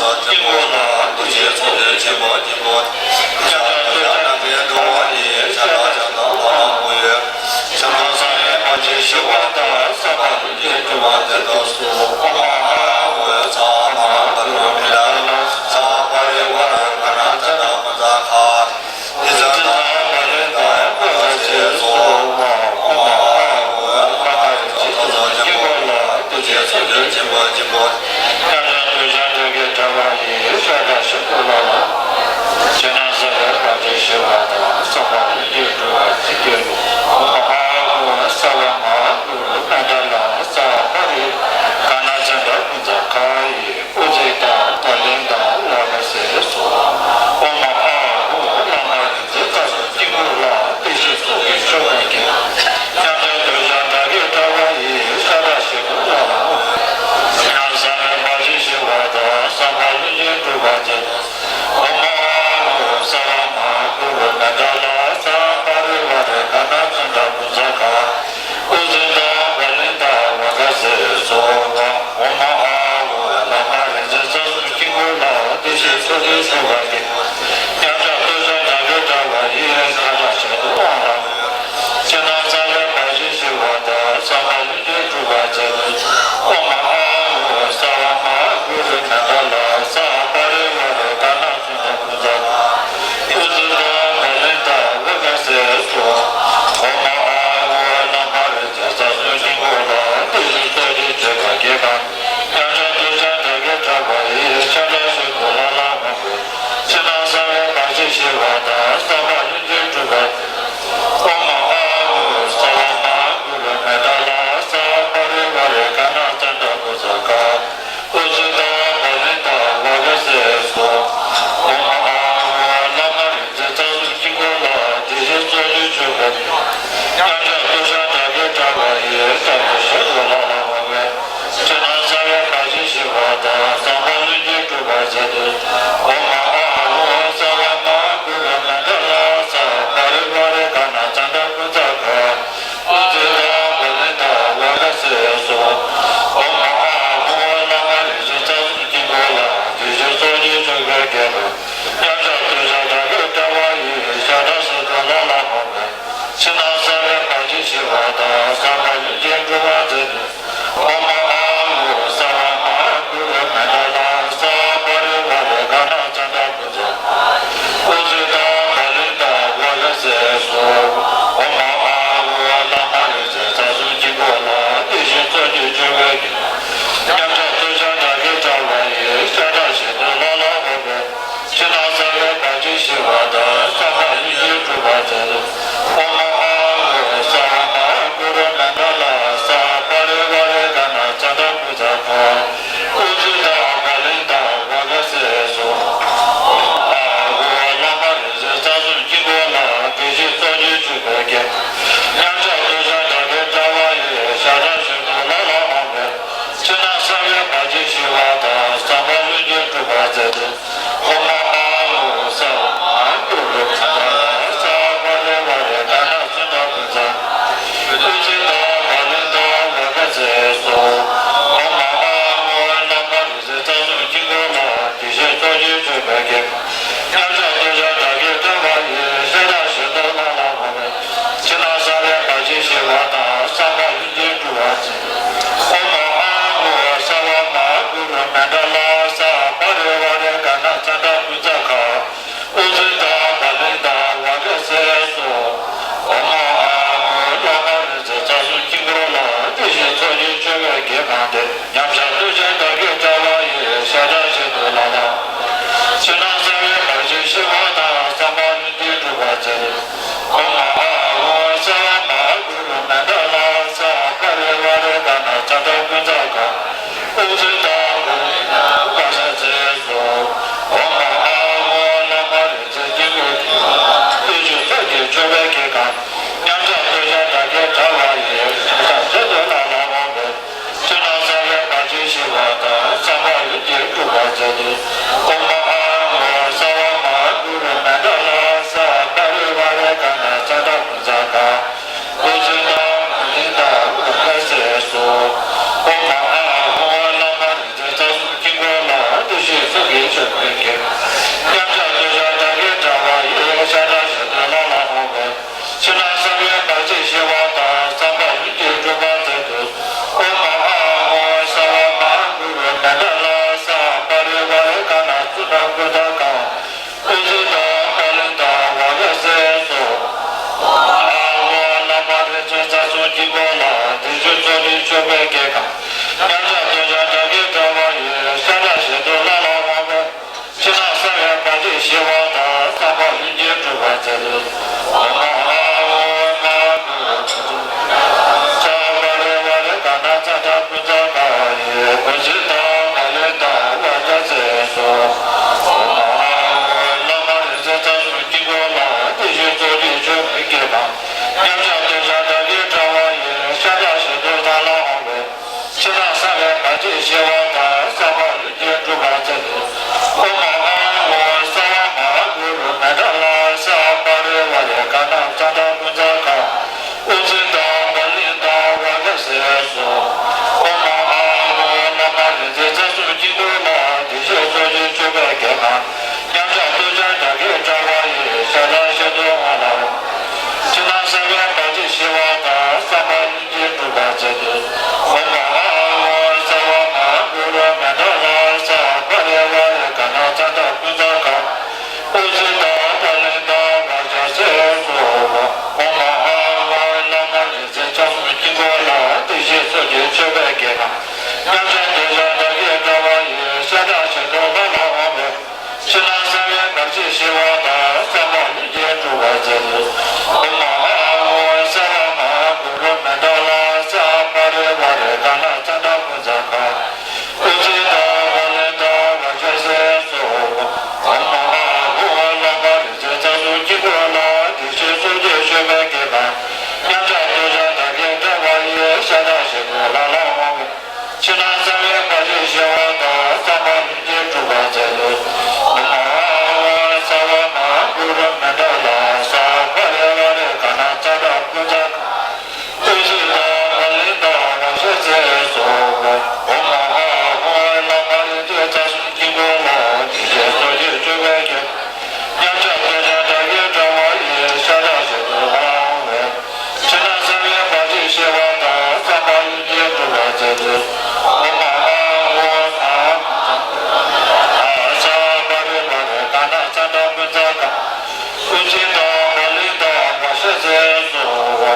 དཀྱིལ་འཁོར་ལ་བདེ་གཤེགས་ཚོགས་ཀྱི་སྦྱིན་པ་སྦྱིན་པ། ཡང་དག་ཐོས་བྱ་རྣམ་པའི་འགྲོ་བ་ཡི། ཤ་ཁྲག་ཆགས་སྡང་ལ་ལ་མོ་ཡི། ཕྱི་ནང་གསང་བའི་བར་ཆད་ཞི་བ་དང་། བསམ་པ་ལྷུན་གྱིས་འགྲུབ་པར་མཛད་དུ་གསོལ། ཨོཾ་ཨཱཿཧཱུྃ་ས་མ་ཧཱ་གུ་རུ་པི་ཌཱ་ལ་ས་པ་རི་ཝཱ་ར་ག་ཎ་ཛ་ཏ་ཀུ་ཛ་ག་ཨུ་ཛི་དང་བ་ལི་དང་ཝ་ག་སེ་སོགས། ཨོཾ་ཨཱཿཧཱུྃ་བླ་མ་རིག་འཛིན་རྩ་གསུམ་དཀྱིལ་འཁོར་ལ། བདེ་གཤེགས་ཚོགས་ཀྱི་མཆོད་པ་བརྒྱད། ཉམས་ཆག་འདོད་ཆགས་དགྲ་བགེགས་དགྲ་བོ་ཡི། ཤ་ཁྲག་ཞི་ཁྲོ་ལ་ལ་མོ་ཡི། ཡང་གསང་བའི་བར་ཆད་ཞི་བ་དང་། བསམ་པ་ལྷུན་གྱིས་འགྲུབ་པར་མཛད། ཨོཾ་ཨཱཿཧཱུྃ་ས་བ་མ་ཧཱ་གུ་རུ་པི་ཌཱ་ལ་ས་པ་རི་ཝཱ་ར་ག་ཎ་ཙནྡྲ་ཀུ་ཛ་ག་ཨུ་ཛི་དང་བ་ལི་དང་ཝ་ག་སེ་སོགས། ཨོཾ་ཨཱཿཧཱུྃ་བླ་མ་རིག་འཛིན་རྩ་གསུམ་དཀྱིལ་འཁོར་ལ། བདེ་གཤེགས་ཚོགས་ཀྱི་མཆོད་པ་བརྒྱད། ཉམས་ཆག་འདོད་ཆགས་དགྲ་བགེགས་དགྲ་བོ་ཡི། ཤ་ཁྲག་ཆགས་སྡང་ལ་ལ་མོ་ཡི། ཕྱི་ནང་གསང་བའི་བར་ཆད་ཞི་བ་དང་། བསམ་པ་ལྷུན་གྱིས་འགྲུབ་པར་མཛད། ཨོཾ་ཨཱཿཧཱུྃ་ས་བ་མ་ཧཱ་གུ་རུ་པི་ཌཱ་ལ་ས་པ་རི་ཝཱ་ར་ག་ཎ་ཙནྡྲ་ཀུ་ཛ་ག་ཨུ་ཛི་དང་བ་ལི་དང་ཝ་ག་སེ་སོགས། ཨོཾ་ཨཱཿཧཱུྃ་བླ་མ་རིག་འཛིན་རྩ་གསུམ་དཀྱིལ་འཁོར་ལ། བདེ་གཤེགས་ཚོགས་ཀྱི་མཆོད་པ་བརྒྱད་དང་། ཉམས་ཆག་འདོད་ཆགས་དགྲ་བགེགས་དགྲ་བོ་ཡི། ཤ་ཁྲག་ཞི་ཁྲོ་ལ་ལ་མོ་ཡི། ཕྱི་ནང་གསང་བའི་བར་ཆད་ཞི་བ་དང་། བསམ་པ་ལྷུན་གྱིས་འགྲུབ་པར། ཨོཾ་ཨཱཿཧཱུྃ་ས་བ་མ་ཧཱ་གུ་རུ་པི་ཌཱ་ལ་ས་པ་རི་ཝཱ་ར་ག་ཎ་ཙནྡྲ་ཀུ་ཛ་ག་ཨུ་ཛི་དང་བ་ལི་དང་ཝ་ག་སེ་སོགས། ཨོཾ་ཨཱཿཧཱུྃ་བླ་མ་རིག་འཛིན་རྩ་གསུམ་དཀྱིལ་འཁོར་ལ། བདེ་གཤེགས་ཚོགས་ཀྱི་མཆོད་པ་བརྒྱད། ཉམས་ཆག་འདོད་ཆགས་དགྲ་བགེགས་དགྲ་བོ་ཡི། ཤ་ཁྲག་ཞི་ཁྲོ་ལ་ལ་མོ་ཡི། ཕྱི་ནང་གསང་བའི་བར་ཆད་ཞི་བ་དང་། བསམ་པ་ལྷུན་གྱིས་འགྲུབ་པར་མཛད། ཨོཾ་ཨཱཿཧཱུྃ་ས་བ་མ་ཧཱ་གུ་རུ་པི་ཌཱ་ལ་ས་པ་རི་ཝཱ་ར་ག་ཎ་ཙནྡྲ་ཀུ་ཛ་ག་ཨུ་ཛི་དང་བ་ལི་དང་ཝ་ག་སེ་སོགས། ཨོཾ་ཨཱཿཧཱུྃ་བླ་མ་རིག་འཛིན་རྩ་གསུམ་དཀྱིལ་འཁོར་ལ། བདེ་གཤེགས་ཚོགས་ཀྱི་མཆོད་པ་བརྒྱད་དང་། ཉམས་ཆག་འདོད་ཆགས་དགྲ་བགེགས་དགྲ་བོ་ཡི། ཤ་ཁྲག་ཞི་ཁྲོ་ལ་ལ་མོ་ཡི། ཕྱི་ནང་གསང་བའི་བར་ཆད་ཞི་བ་དང་། བསམ་པ་ལྷུན་གྱིས་འགྲུབ་པར་མཛད། ཨོཾ་ཨཱཿཧཱུྃ་ས་བ་མ་ཧཱ་གུ་རུ་པི་ཌཱ་ལ་ས་པ་རི་ཝཱ་ར་ག་ཎ་ཙནྡྲ་ཀུ་ཛ། ཨུ་ཛི་དང་བ་ལི་དང་ཝ་ག་སེ་སོགས། ཨོཾ་ཨཱཿཧཱུྃ་བླ་མ་རིག་འཛིན་རྩ་གསུམ་དཀྱིལ་འཁོར་ལ། བདེ་གཤེགས་ཚོགས་ཀྱི་མཆོད་པ་བརྒྱད། ཉམས་ཆག་འདོད་ཆགས་དགྲ་བགེགས་དགྲ་བོ་ཡི། ཤ་ཁྲག་ཞི་ཁྲོ་ལ་ལ་མོ་ཡི། ཕྱི་ནང་གསང་བའི་བར་ཆད་ཞི་བ་དང་། བསམ་པ་ལྷུན་གྱིས་འགྲུབ་པར་མཛད། ཨོཾ་ཨཱཿཧཱུྃ་ས་བ་མ་ཧཱ་གུ་རུ་པི་ཌཱ་ལ་ས་པ་རི་ཝཱ་ར་ག་ཎ་ཙནྡྲ་ཀུ་ཛ་ག་ཨུ་ཛི་དང་བ་ལི་དང་ཝ་ག་སེ་སོགས། ཨོཾ་ཨཱཿཧཱུྃ་བླ་མ་རིག་འཛིན་རྩ་གསུམ་དཀྱིལ་འཁོར་ལ། བདེ་གཤེགས་ཚོགས་ཀྱི་མཆོད་པ་བརྒྱད། ཉམས་ཆག་འདོད་ཆགས་དགྲ་བགེགས་དགྲ་བོ་ཡི། ཤ་ཁྲག་ཞི་ཁྲོ་ལ་ལ་མོ་ཡི། ཕྱི་ནང་གསང་བའི་བར་ཆད་ཞི་བ་དང་། བསམ་པ་ལྷུན་གྱིས་འགྲུབ་པར་མཛད། ཨོཾ་ཨཱཿཧཱུྃ་ས་བ་མ་ཧཱ་གུ་རུ་པི་ཌཱ་ལ་ས་པ་རི་ཝཱ་ར་ག་ཎ་ཙནྡྲ་ཀུ་ཛ། ཨུ་ཛི་དང་བ་ལི་དང་ཝ་ག་སེ་སོགས། ཨོཾ་ཨཱཿཧཱུྃ་བླ་མ་རིག་འཛིན་རྩ་གསུམ་དཀྱིལ་འཁོར་ལ། བདེ་གཤེགས་ཚོགས་ཀྱི་མཆོད་པ་བརྒྱད། ཉམས་ཆག་འདོད་ཆགས་དགྲ་བགེགས་དགྲ་བོ་ཡི། ཤ་ཁྲག་ཞི་ཁྲོ་ལ་ལ་མོ་ཡི། ཕྱི་ནང་གསང་བའི་བར་ཆད་ཞི་བ་དང་། བསམ་པ་ལྷུན་གྱིས་འགྲུབ་པར་མཛད། ཨོཾ་ཨཱཿཧཱུྃ་ས་བ་མ་ཧཱ་གུ་རུ་པི་ཌཱ་ལ་ས་པ་རི་ཝཱ་ར་ག་ཎ་ཙནྡྲ་ཀུ་ཛ་ག་ཨུ་ཛི་དང་བ་ལི་དང་ཝ་ག་སེ་སོགས། ཨོཾ་ཨཱཿཧཱུྃ་བླ་མ་རིག་འཛིན་རྩ་གསུམ་དཀྱིལ་འཁོར་ལ། བདེ་གཤེགས་ཚོགས་ཀྱི་མཆོད་པ་བརྒྱད་གང་བསྟེན། ཉམས་ཆག་འདོད་ཆགས་དགྲ་བགེགས་དགྲ་བོ་ཡི། ཤ་ཁྲག་ཞི་ཁྲོ་ལ་ལ། ཕྱི་ནང་གསང་བའི་བར་ཆད་ཞི་བ་དང་། བསམ་པ་ལྷུན་གྱིས་འགྲུབ་པར་མཛད། ཨོཾ་ཨཱཿཧཱུྃ་ས་བ་མ་ཧཱ་གུ་རུ་པི་ཌཱ་ལ་ས་པ་རི་ཝཱ་ར་ག་ཎ་ཙནྡྲ་ཀུ་ཛ་ག་ཨུ་ཛི་དང་བ་ལི་དང་ཝ་ག་སེ་སོགས། ཨོཾ་ཨཱཿཧཱུྃ་བླ་མ་རིག་འཛིན་དཀྱིལ་འཁོར་གྱི། བདེ་གཤེགས་ཚོགས་ཀྱི་མཆོད་པ་བརྒྱད་གང་། ཉམས་ཆག་འདོད་ཆགས་དགྲ་བགེགས་དགྲ་བོ་ཡི། ཤ་ཁྲག་ཞི་ཁྲོ་ལ་ལ་མོ་ཡི། ཕྱི་ནང་གསང་བའི་བར་ཆད་ཞི་བ་དང་། བསམ་པ་ལྷུན་གྱིས་འགྲུབ་པར་མཛད། ཨོཾ་ཨཱཿཧཱུྃ་ས་བ་མ་ཧཱ་གུ་རུ་པི་ཌཱ་ལ་ས་པ་རི་ཝཱ་ར་ག་ཎ་ཙནྡྲ་ཀུ་ཛ་ག་ཨུ་ཛི་དང་བ་ལི་དང་ཝ་ག་སེ་སོགས། ཨོཾ་ཨཱཿཧཱུྃ་བླ་མ་རིག་ མཉམ་གཞག་ཏུ་བཞག་དག་གི་དྲ་བ་ཡི་ཤ་ཁྲག་ཞིག་ཏུ་ལ་ལ་འོང་བས། ཕྱི་ནང་གསང་བའི་བར་ཆད་ཞི་བ་དང་། བསམ་པ་ལྷུན་གྱིས་གྲུབ་པར་མཛད་དུ། ཨོཾ་ཨཱཿཧཱུྃ་ས་བ་མ་ཧཱ་གུ་རུ་མནྟ་ལ་ས་པ་རི་ཝཱ་རེ་ག་ན་ཙ་ན་ཀུན་ཏ་ཀ་ཨུ་ཛི་ཏ་པ་ལི་ཏ་ཝ་ག་ཟེར་སོ། ཨོཾ་ཨཱཿཧཱུྃ་བླ་མ་རིག་འཛིན་རྩ་གསུམ་དཀྱིལ་འཁོར་ལ། བདེ་གཤེགས་ཚོགས་ཀྱི་མཆོད་པའི་དགེ་རྒན། མཉམ་གཞག་ཏུ་བཞག་དག་གི་དྲ་བ་ཡི་ཤ་ཁྲག་ཞིག་ཏུ་ལ་ལ་འོང་བས། ཕྱི་ནང་གསང་བའི་བར་ཆད་ཞི་བ་དང་། བསམ་པ་ལྷུན་གྱིས་གྲུབ་པར་མཛད་དུ། ཨོཾ་ཨཱཿཧཱུྃ་མ་ཧཱ་གུ་རུ་ས་པ་རི་ཝཱ་རེ་ག་ན་ཙ་ན་ཀུན་ཏ་ཀ་ཡི་ཨུ་ཛི་ཏ་པ་ལི་ཏ་ཝ་ག་ཟེར་སོ། ཨོཾ་ཨཱཿཧཱུྃ་བླ་མ་རིག་འཛིན་རྩ་གསུམ་དཀྱིལ་འཁོར་ལ། བདེ་གཤེགས་ཚོགས་ཀྱི་མཆོད་པའི་དགེ་རྒན། མཉམ་གཞག་ཏུ་བཞག་དག་གི་དྲ་བ་ཡི་ཤ་ཁྲག་ཞིག་ཏུ་ལ་ལ་འོང་བས། ཕྱི་ནང་གསང་བའི་བར་ཆད་ཞི་བ་དང་། བསམ་པ་ལྷུན་གྱིས་གྲུབ་པར་མཛད་དུ། ཨོཾ་ཨཱཿཧཱུྃ་ས་བ་མ་ཧཱ་གུ་རུ་མནྟ་ལ་ས་པ་རི་ཝཱ་རེ་ག་ན་ཙ་ན་ཀུན་ཏ་ཀ་ཨུ་ཛི་ཏ་པ་ལི་ཏ་ཝ་ག་ཟེར་སོ། ཨོཾ་ཨཱཿཧཱུྃ་བླ་མ་རིག་འཛིན་རྩ་གསུམ་དཀྱིལ་འཁོར་ལ། བདེ་གཤེགས་ཚོགས་ཀྱི་མཆོད་པའི་དགེ་རྒན། མཉམ་གཞག་ཏུ་བཞག་དག་གི་དྲ་བ་ཡི་ཤ་ཁྲག་ཞིག་ཏུ་ལ་ལ་འོང་། ཕྱི་ནང་གསང་བའི་བར་ཆད་ཞི་བ་དང་། བསམ་པ་ལྷུན་གྱིས་གྲུབ་པར་མཛད་དུ། ཨོཾ་ཨཱཿཧཱུྃ་ས་བ་མ་ཧཱ་གུ་རུ་མནྟ་ལ་ས་པ་རི་ཝཱ་རེ་ག་ན་ཙ་ན་ཀུན་ཏ་ཀ་ཨུ་ཛི་ཏ་པ་ལི་ཏ་ཝ་ག་ཟེར་སོ། ཨོཾ་ཨཱཿཧཱུྃ་བླ་མ་རིག་འཛིན་རྩ་གསུམ་དཀྱིལ་འཁོར་ལ། བདེ་གཤེགས་ཚོགས་ཀྱི་མཆོད་པའི་དགེ་རྒན། མཉམ་གཞག་ཏུ་བཞག་དག་གི་དྲ་བ་ཡི་ཤ་ཁྲག་ཞིག་ཏུ་ལ་ལ་འོང་བས། ཕྱི་ནང་གསང་བའི་བར་ཆད་ཞི་བ་དང་། བསམ་པ་ལྷུན་གྱིས་གྲུབ་པར་མཛད་དུ། ཨོཾ་ཨཱཿཧཱུྃ་ས་བ་མ་ཧཱ་གུ་རུ་མནྟ་ལ་ས་པ་རི་ཝཱ་རེ་ག་ན་ཙ་ན་ཀུན་ཏ་ཀ་ཨུ་ཛི་ཏ་པ་ལི་ཏ་ཝ་ག་ཟེར་སོ། ཨོཾ་ཨཱཿཧཱུྃ་བླ་མ་རིག་འཛིན་རྩ་གསུམ་དཀྱིལ་འཁོར་ལ། བདེ་གཤེགས་ཚོགས་ཀྱི་མཆོད་པའི་དགེ་རྒན། མཉམ་གཞག་ཏུ་བཞག་དག་གི་དྲ་བ་ཡི་ཤ་ཁྲག་ཞིག་ཏུ་ལ་ལ་འོང་བས། ཕྱི་ནང་གསང་བའི་བར་ཆད་ཞི་བ་དང་། བསམ་པ་ལྷུན་གྱིས་གྲུབ་པར་མཛད་དུ། ཨོཾ་ཨཱཿཧཱུྃ་ས་བ་མ་ཧཱ་གུ་རུ་མནྟ་ལ་ས་པ་རི་ཝཱ་རེ་ག་ན་ཙ་ན་ཀུན་ཏ་ཀ་ཨུ་ཛི་ཏ་པ་ལི་ཏ་ཝ་ག་ཟེར་སོ། ཨོཾ་ཨཱཿཧཱུྃ་བླ་མ་རིག་འཛིན་རྩ་གསུམ་དཀྱིལ་འཁོར་ལ། བདེ་གཤེགས་ཚོགས་ཀྱི་མཆོད་པའི་དགེ་རྒན། མཉམ་གཞག་ཏུ་བཞག་དག་གི་དྲ་བ་ཡི་ཤ་ཁྲག་ཞིག་ཏུ་ལ་ལ་འོང་བས། ཕྱི་ནང་གསང་བའི་བར་ཆད་ཞི་བ་དང་། བསམ་པ་ལྷུན་གྱིས་གྲུབ་པར་མཛད་དུ། ཨོཾ་ཨཱཿཧཱུྃ་ས་པ་རི་ཝཱ་རེ་ག་ན་ཙ་ན་ཀུན་ཏ་ཀ་ཨུ་ཛི་ཏ་པ་ལི་ཏ་ཝ་ག་ཟེར་སོ། ཨོཾ་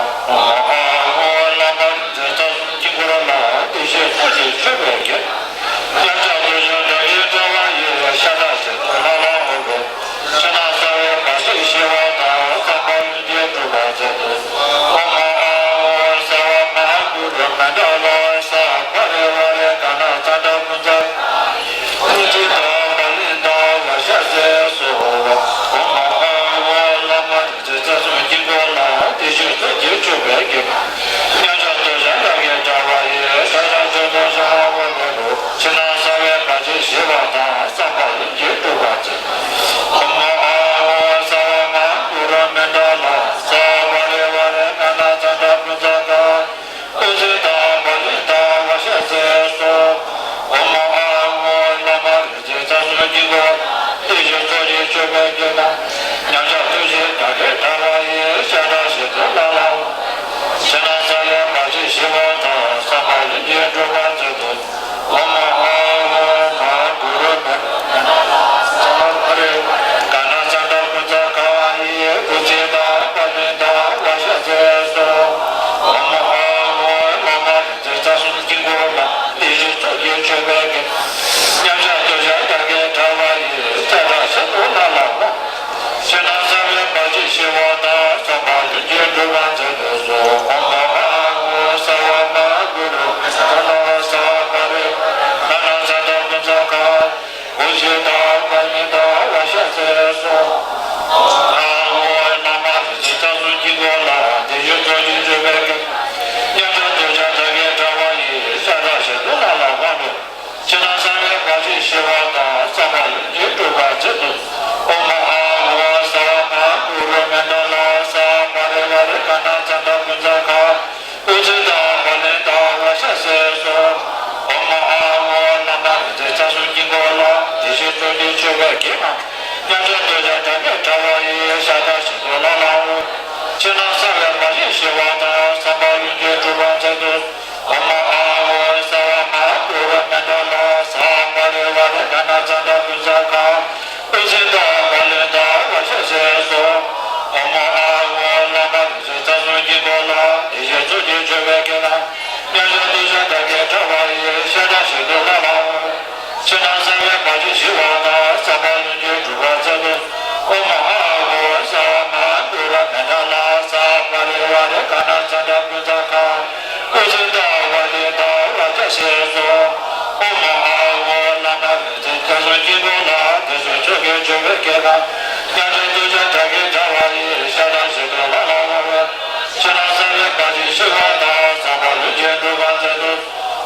ཨཱཿཧཱུྃ་བླ་མ་རིག་འཛིན་རྩ་གསུམ་དཀྱིལ་འཁོར་ལ། བདེ་གཤེགས་ཚོགས་ཀྱི་མཆོད་པའི་དགེ་རྒན། མཉམ་གཞག་ཏུ་བཞག་དག་གི་དྲ་བ་ཡི་ཤ་ཁྲག་ཞིག་ཏུ་ལ་ལ་འོང་བས། ཕྱི་ནང་གསང་བའི་བར་ཆད་ཞི་བ་དང་། བསམ་པ་ལྷུན་གྱིས་གྲུབ་པར་མཛད་དུ། ཨོཾ་ཨཱཿཧཱུྃ་ས་བ་མ་ཧཱ་གུ་རུ་མནྟ་ལ་ས་པ་རི་ཝཱ་རེ་ག་ན་ཙ་ན་ཀུན་ཏ་ཀ་ཨུ་ཛི་ཏ་པ་ལི་ཏ་ཝ་ག་ཟེར་སོ། ཨོཾ་ཨཱཿཧཱུྃ་བླ་མ་རིག་འཛིན་རྩ་གསུམ་དཀྱིལ་འཁོར་ལ། བདེ་གཤེགས་ཚོགས་ཀྱི་མཆོད་པའི་དགེ་རྒན། མཉམ་གཞག་ཏུ་བཞག་དག་གི་དྲ་བ་ཡི་ཤ་ཁྲག་ཞིག་ཏུ་ལ་ལ་འོང་བས། ཕྱི་ནང་གསང་བའི་བར་ཆད་ཞི་བ་དང་། བསམ་པ་ལྷུན་གྱིས་གྲུབ་པར་མཛད། ཨོཾ་ཨཱཿཧཱུྃ་ས་བ་མ་ཧཱ་གུ་རུ་མནྟ་ལ་ས་པ་རི་ཝཱ་རེ་ག་ན་ཙ་ན་ཀུན་ཏ་ཀ་ཨུ་ཛི་ཏ་པ་ལི་ཏ་ཝ་ག་ཟེར་སོ། ཨོཾ་ཨཱཿཧཱུྃ་བླ་མ་རིག་འཛིན་རྩ་གསུམ་དཀྱིལ་འཁོར། བདེ་གཤེགས་ཚོགས་ཀྱི་མཆོད་པའི་དགེ་རྒན། མཉམ་གཞག་ཏུ་བཞག་དག་གི་དྲ་བ་ཡི་ཤ་ཁྲག་ཞིག་ཏུ་ལ་ལ་འོང་། ཕྱི་ནང་གསང་བའི་བར་ཆད་ཞི་བ་དང་། བསམ་པ་ལྷུན་གྱིས་གྲུབ་པར་མཛད་དུ། ཨོཾ་ཨཱཿཧཱུྃ་མ་ཧཱ་གུ་རུ་མནྟ་ལ་ས་པ་རི་ཝཱ་རེ་ག་ན་ཙ་ན་ཀུན་ཏ་ཀ་ཡི་ཨུ་ཛི་ཏ་པ་ལི་ཏ་ཝ་ག་ཟེར་སོ། ཨོཾ་ཨཱཿཧཱུྃ་བླ་མ་རིག་འཛིན་རྩ་གསུམ་དཀྱིལ་འཁོར་ལ། བདེ་གཤེགས་ཚོགས་ཀྱི་མཆོད་པའི་དགེ་རྒན། མཉམ་གཞག་ཏུ་བཞག་དག་གི་དྲ་བ་ཡི་ཤ་ཁྲག་ཞིག་ཏུ་ལ་ལ་འོང་། གེགས་དང་། མཉམ་གཞག་འདོད་ཆགས་དགྲ་བགེགས་བྲལ་བ་ཡི། ཤ་ཁྲག་ཞིང་དུ་ལྷང་ལྷང་འོང་། ཕྱི་ནང་གསང་བའི་མ་བྱིན་ཞི་བ་དང་། བསམ་པ་ལྷུན་གྱིས་འགྲུབ་པར་མཛད་དུ། ཨོཾ་ཨཱཿཧཱུྃ་སརྦ་མ་ཧཱ་གུ་རུ་མནྟ་ལ་ས་པ་རི་ཝཱ་རེ་ག་ན་ཛ་དྲ་ཀུན་ཙ་ག་ཨུ་ཛི་ཏ་བ་ལི་ཏ་ཝ་ཛ་སེ་སོ། ཨོཾ་ཨཱཿཧཱུྃ་བླ་མ་རིག་འཛིན་རྩ་གསུམ་དཀྱིལ་འཁོར་ལ། བདེ་གཤེགས་ཚོགས་ཀྱི་མཆོད་པའི་དགེ་རྩ། མཉམ་གཞག་འདོད་ཆགས་དགྲ་བགེགས་བྲལ་བ་ཡི། ཤ་ཁྲག་ཞིང་དུ་ལྷང་ལྷང་འོང་། ཕྱི་ནང་གསང་བའི་མ་བྱིན་ཞི་བ་དང་། བསམ་པ་ལྷུན་གྱིས་འགྲུབ་པར་མཛད་དུ། ཨོཾ་ཨཱཿཧཱུྃ་སརྦ་མ་ཧཱ་གུ་རུ་མནྟ་ལ་ས་པ་རི་ཝཱ་རེ་ག་ན་ཛ་དྲ་ཀུན་ཙ་ག་ཨུ་ཛི་ཏ་བ་ལི་ཏ་ཝ་ཛ་སེ་སོ། ཨོཾ་ཨཱཿཧཱུྃ་བླ་མ་རིག་འཛིན་རྩ་གསུམ་དཀྱིལ་འཁོར་ལ། བདེ་གཤེགས་ཚོགས་ཀྱི་མཆོད་པའི་དགེ་རྩ། མཉམ་གཞག་འདོད་ཆགས་དགྲ་བགེགས་བྲལ་བ་ཡི། ཤ་ཁྲག་ཞིང་དུ་ལྷང་ལྷང་འོང་བའི། ཕྱི་ནང་གསང་བའི་མ་བྱིན་ཞི་བ་དང་། བསམ་པ་ལྷུན་གྱིས་འགྲུབ་པར་མཛད་དུ།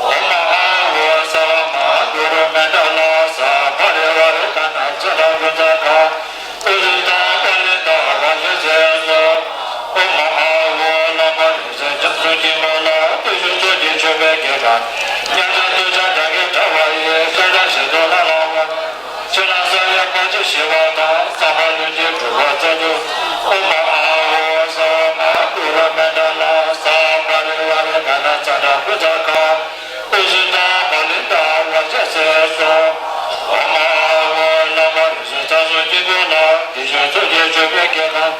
ཨོཾ་ཨཱཿཧཱུྃ་སརྦ་མ་ཧཱ་གུ་རུ་མནྟ་ལ་ས་པ་རི་ཝཱ་རེ་ག་ན་ཛ་དྲ་ཀུན་ཙ་ག་ཨུ་ཛི་ཏ་བ་ལི་ཏ་ཝ་ཛ་སེ་སོ། ཨོཾ་ཨཱཿཧཱུྃ་བླ་མ་རིག་འཛིན་རྩ་གསུམ་དཀྱིལ་འཁོར་ལ། བདེ་གཤེགས་ཚོགས་ཀྱི་མཆོད་པའི་དགེ་རྩ། མཉམ་གཞག་འདོད་ཆགས་དགྲ་བགེགས་བྲལ་བ་ཡི། ཤ་ཁྲག་ཞིང་དུ་ལྷང་ལྷང་འོང་། ཕྱི་ནང་གསང་བའི་མ་བྱིན་ཞི་བ་དང་། བསམ་པ་ལྷུན་གྱིས་འགྲུབ་པར་མཛད་དུ། ཨོཾ་ཨཱཿཧཱུྃ་སརྦ་མ་ཧཱ་གུ་རུ་མནྟ་ལ་ས་པ་རི་ཝཱ་རེ་ག་ན་ཛ་དྲ་ཀུན་ཙ་ག་ཨུ་ཛི་ཏ་བ་ལི་ཏ་ཝ་ཛ་སེ་སོ། ཨོཾ་ཨཱཿཧཱུྃ་བླ་མ་རིག་འཛིན་རྩ་གསུམ་དཀྱིལ་འཁོར་ལ། བདེ་གཤེགས་ཚོགས་ཀྱི་མཆོད་པའི་དགེ་རྩ།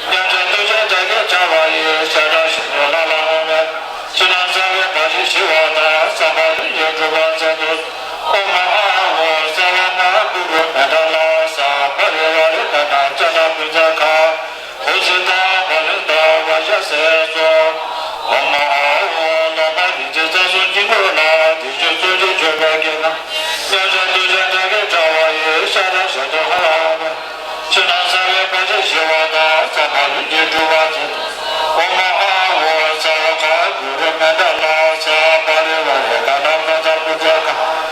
མཉམ་གཞག་འདོད་ཆགས་དགྲ་བགེགས་བྲལ་བ་ཡི། ཤ་ཁྲག་ཞིང་དུ་ལྷང་ལྷང་འོང་བའི། ཕྱི་ནང་གསང་བའི་མ་བྱིན་ཞི་བ་དང་། བསམ་པ་ལྷུན་གྱིས་འགྲུབ་པར་མཛད་དུ། ཨོཾ་ཨཱཿཧཱུྃ་སརྦ་མ་ཧཱ་གུ་རུ་མནྟ་ལ་ས་པ་རི་ཝཱ་རེ་ག་ན་ཛ་དྲ་ཀུན་ཙ་ག་ཨུ་ཛི་ཏ་བ་ལི་ཏ་ཝ་ཛ་སེ་སོ། ཨོཾ་ཨཱཿཧཱུྃ་བླ་མ་རིག་འཛིན་རྩ་གསུམ་དཀྱིལ་འཁོར་ལ། བདེ་གཤེགས་ཚོགས་ཀྱི་མཆོད་པའི་དགེ་རྩ། མཉམ་གཞག་འདོད་ཆགས་དགྲ་བགེགས་བྲལ་བ་ཡི། ཤ་ཁྲག་ཞིང་དུ་ལྷང་ལྷང་འོང་བའི། ཕྱི་ནང་གསང་བའི་མ་བྱིན་ཞི་བ་དང་། བསམ་པ་ལྷུན་གྱིས་འགྲུབ་པར་མཛད་དུ། ཨོཾ་ཨཱཿཧཱུྃ་སརྦ་མ་ཧཱ་གུ་རུ་མནྟ་ལ་ས་པ་རི་ཝཱ་རེ་ག་ན་ཛ་དྲ་ཀུན་ཙ་ག་ཨུ་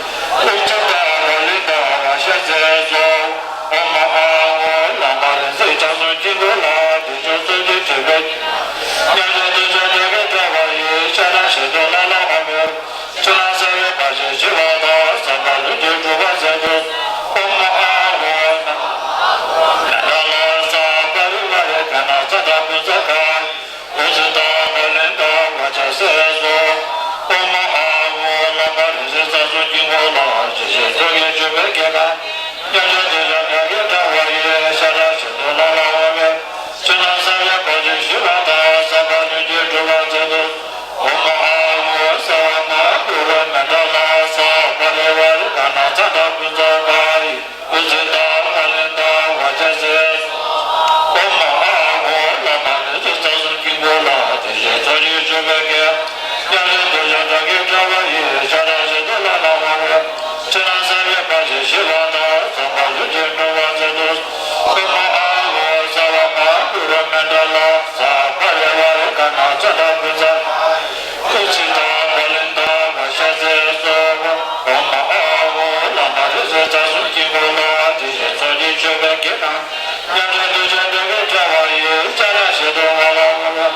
ཛི་ཏ་བ་ལི་ཏ་ཝ་ཛ་སེ་སོ། ཨོཾ་ཨཱཿཧཱུྃ་བླ་མ་རིག་འཛིན་རྩ་གསུམ་དཀྱིལ་འཁོར་ལ། བདེ་གཤེགས་ཚོགས་ཀྱི་མཆོད་པའི། མཉམ་གཞག་འདོད་ཆགས་དགྲ་བགེགས་བྲལ་བ་ཡི། ཤ་ཁྲག་ཞིང་དུ་ལྷང་ལྷང་འོང་བའི། ཕྱི་ནང་གསང་བའི་མ་བྱིན་ཞི་བ་དང་། བསམ་པ་ལྷུན་གྱིས་འགྲུབ་པར་མཛད་དུ། ཨོཾ་ཨཱཿཧཱུྃ་མནྟ་ལ་ས་པ་རི་ཝཱ་རེ་ག་ན་ཛ་དྲ་ཀུན་ཙ་ག་ཨུ་ཛི་ཏ་བ་ལི་ཏ་ཝ་ཛ་སེ་སོ། ཨོཾ་ཨཱཿཧཱུྃ་བླ་མ་རིག་འཛིན་རྩ་གསུམ་དཀྱིལ་འཁོར་ལ། བདེ་གཤེགས་ཚོགས་ཀྱི་མཆོད་པའི་དགེ་རྩ། མཉམ་གཞག་འདོད་ཆགས་དགྲ་བགེགས་བྲལ་བ་ཡི། ཤ་ཁྲག་ཞིང་དུ་ལྷང་ལྷང་འོང་བའི། ཕྱི་ནང་གསང་བའི་མ་བྱིན་ཞི་བ་དང་། བསམ་པ་ལྷུན་གྱིས་འགྲུབ་པར་མཛད་དུ། ཨོཾ་ཨཱཿཧཱུྃ་སརྦ་མ་ཧཱ་གུ་རུ་མནྟ་ལ་ས་པ་རི་ཝཱ་རེ་ག་ན་ཛ་དྲ་ཀུན་ཙ་ག་ཨུ་ཛི་ཏ་བ་ལི་ཏ་ཝ་ཛ་སེ། ཨོཾ་ཨཱཿཧཱུྃ་བླ་མ་རིག་འཛིན་རྩ་གསུམ་དཀྱིལ་འཁོར་ལ། བདེ་གཤེགས་ཚོགས་ཀྱི་མཆོད་པའི་དགེ། མཉམ་གཞག་འདོད་ཆགས་དགྲ་བགེགས་བྲལ་བ་ཡི། ཤ་ཁྲག་ཞིང་དུ་ལྷང་ལྷང་འོང་བའི། ཕྱི་ནང་གསང་བའི་མ་བྱིན་ཞི་བ་དང་། བསམ་པ་ལྷུན་གྱིས་འགྲུབ་པར་མཛད་དུ། ཨོཾ་ཨཱཿཧཱུྃ་སརྦ་མ་ཧཱ་གུ་རུ་མནྟ་ལ་ས་པ་རི་ཝཱ་རེ་ག་ན་ཛ་དྲ་ཀུན་ཙ་ག་ཨུ་ཛི་ཏ་བ་ལི་ཏ་ཝ་ཛ་སེ་སོ། ཨོཾ་ཨཱཿཧཱུྃ་བླ་མ་རིག་འཛིན་རྩ་གསུམ་དཀྱིལ་འཁོར་ལ། བདེ་གཤེགས་ཚོགས་ཀྱི་མཆོད་པའི་དགེ་དང་། མཉམ་གཞག་འདོད་ཆགས་དགྲ་བགེགས་བྲལ་བ་ཡི། ཤ་ཁྲག་ཞིང་དུ་ལྷང་ལྷང་འོང་བའི།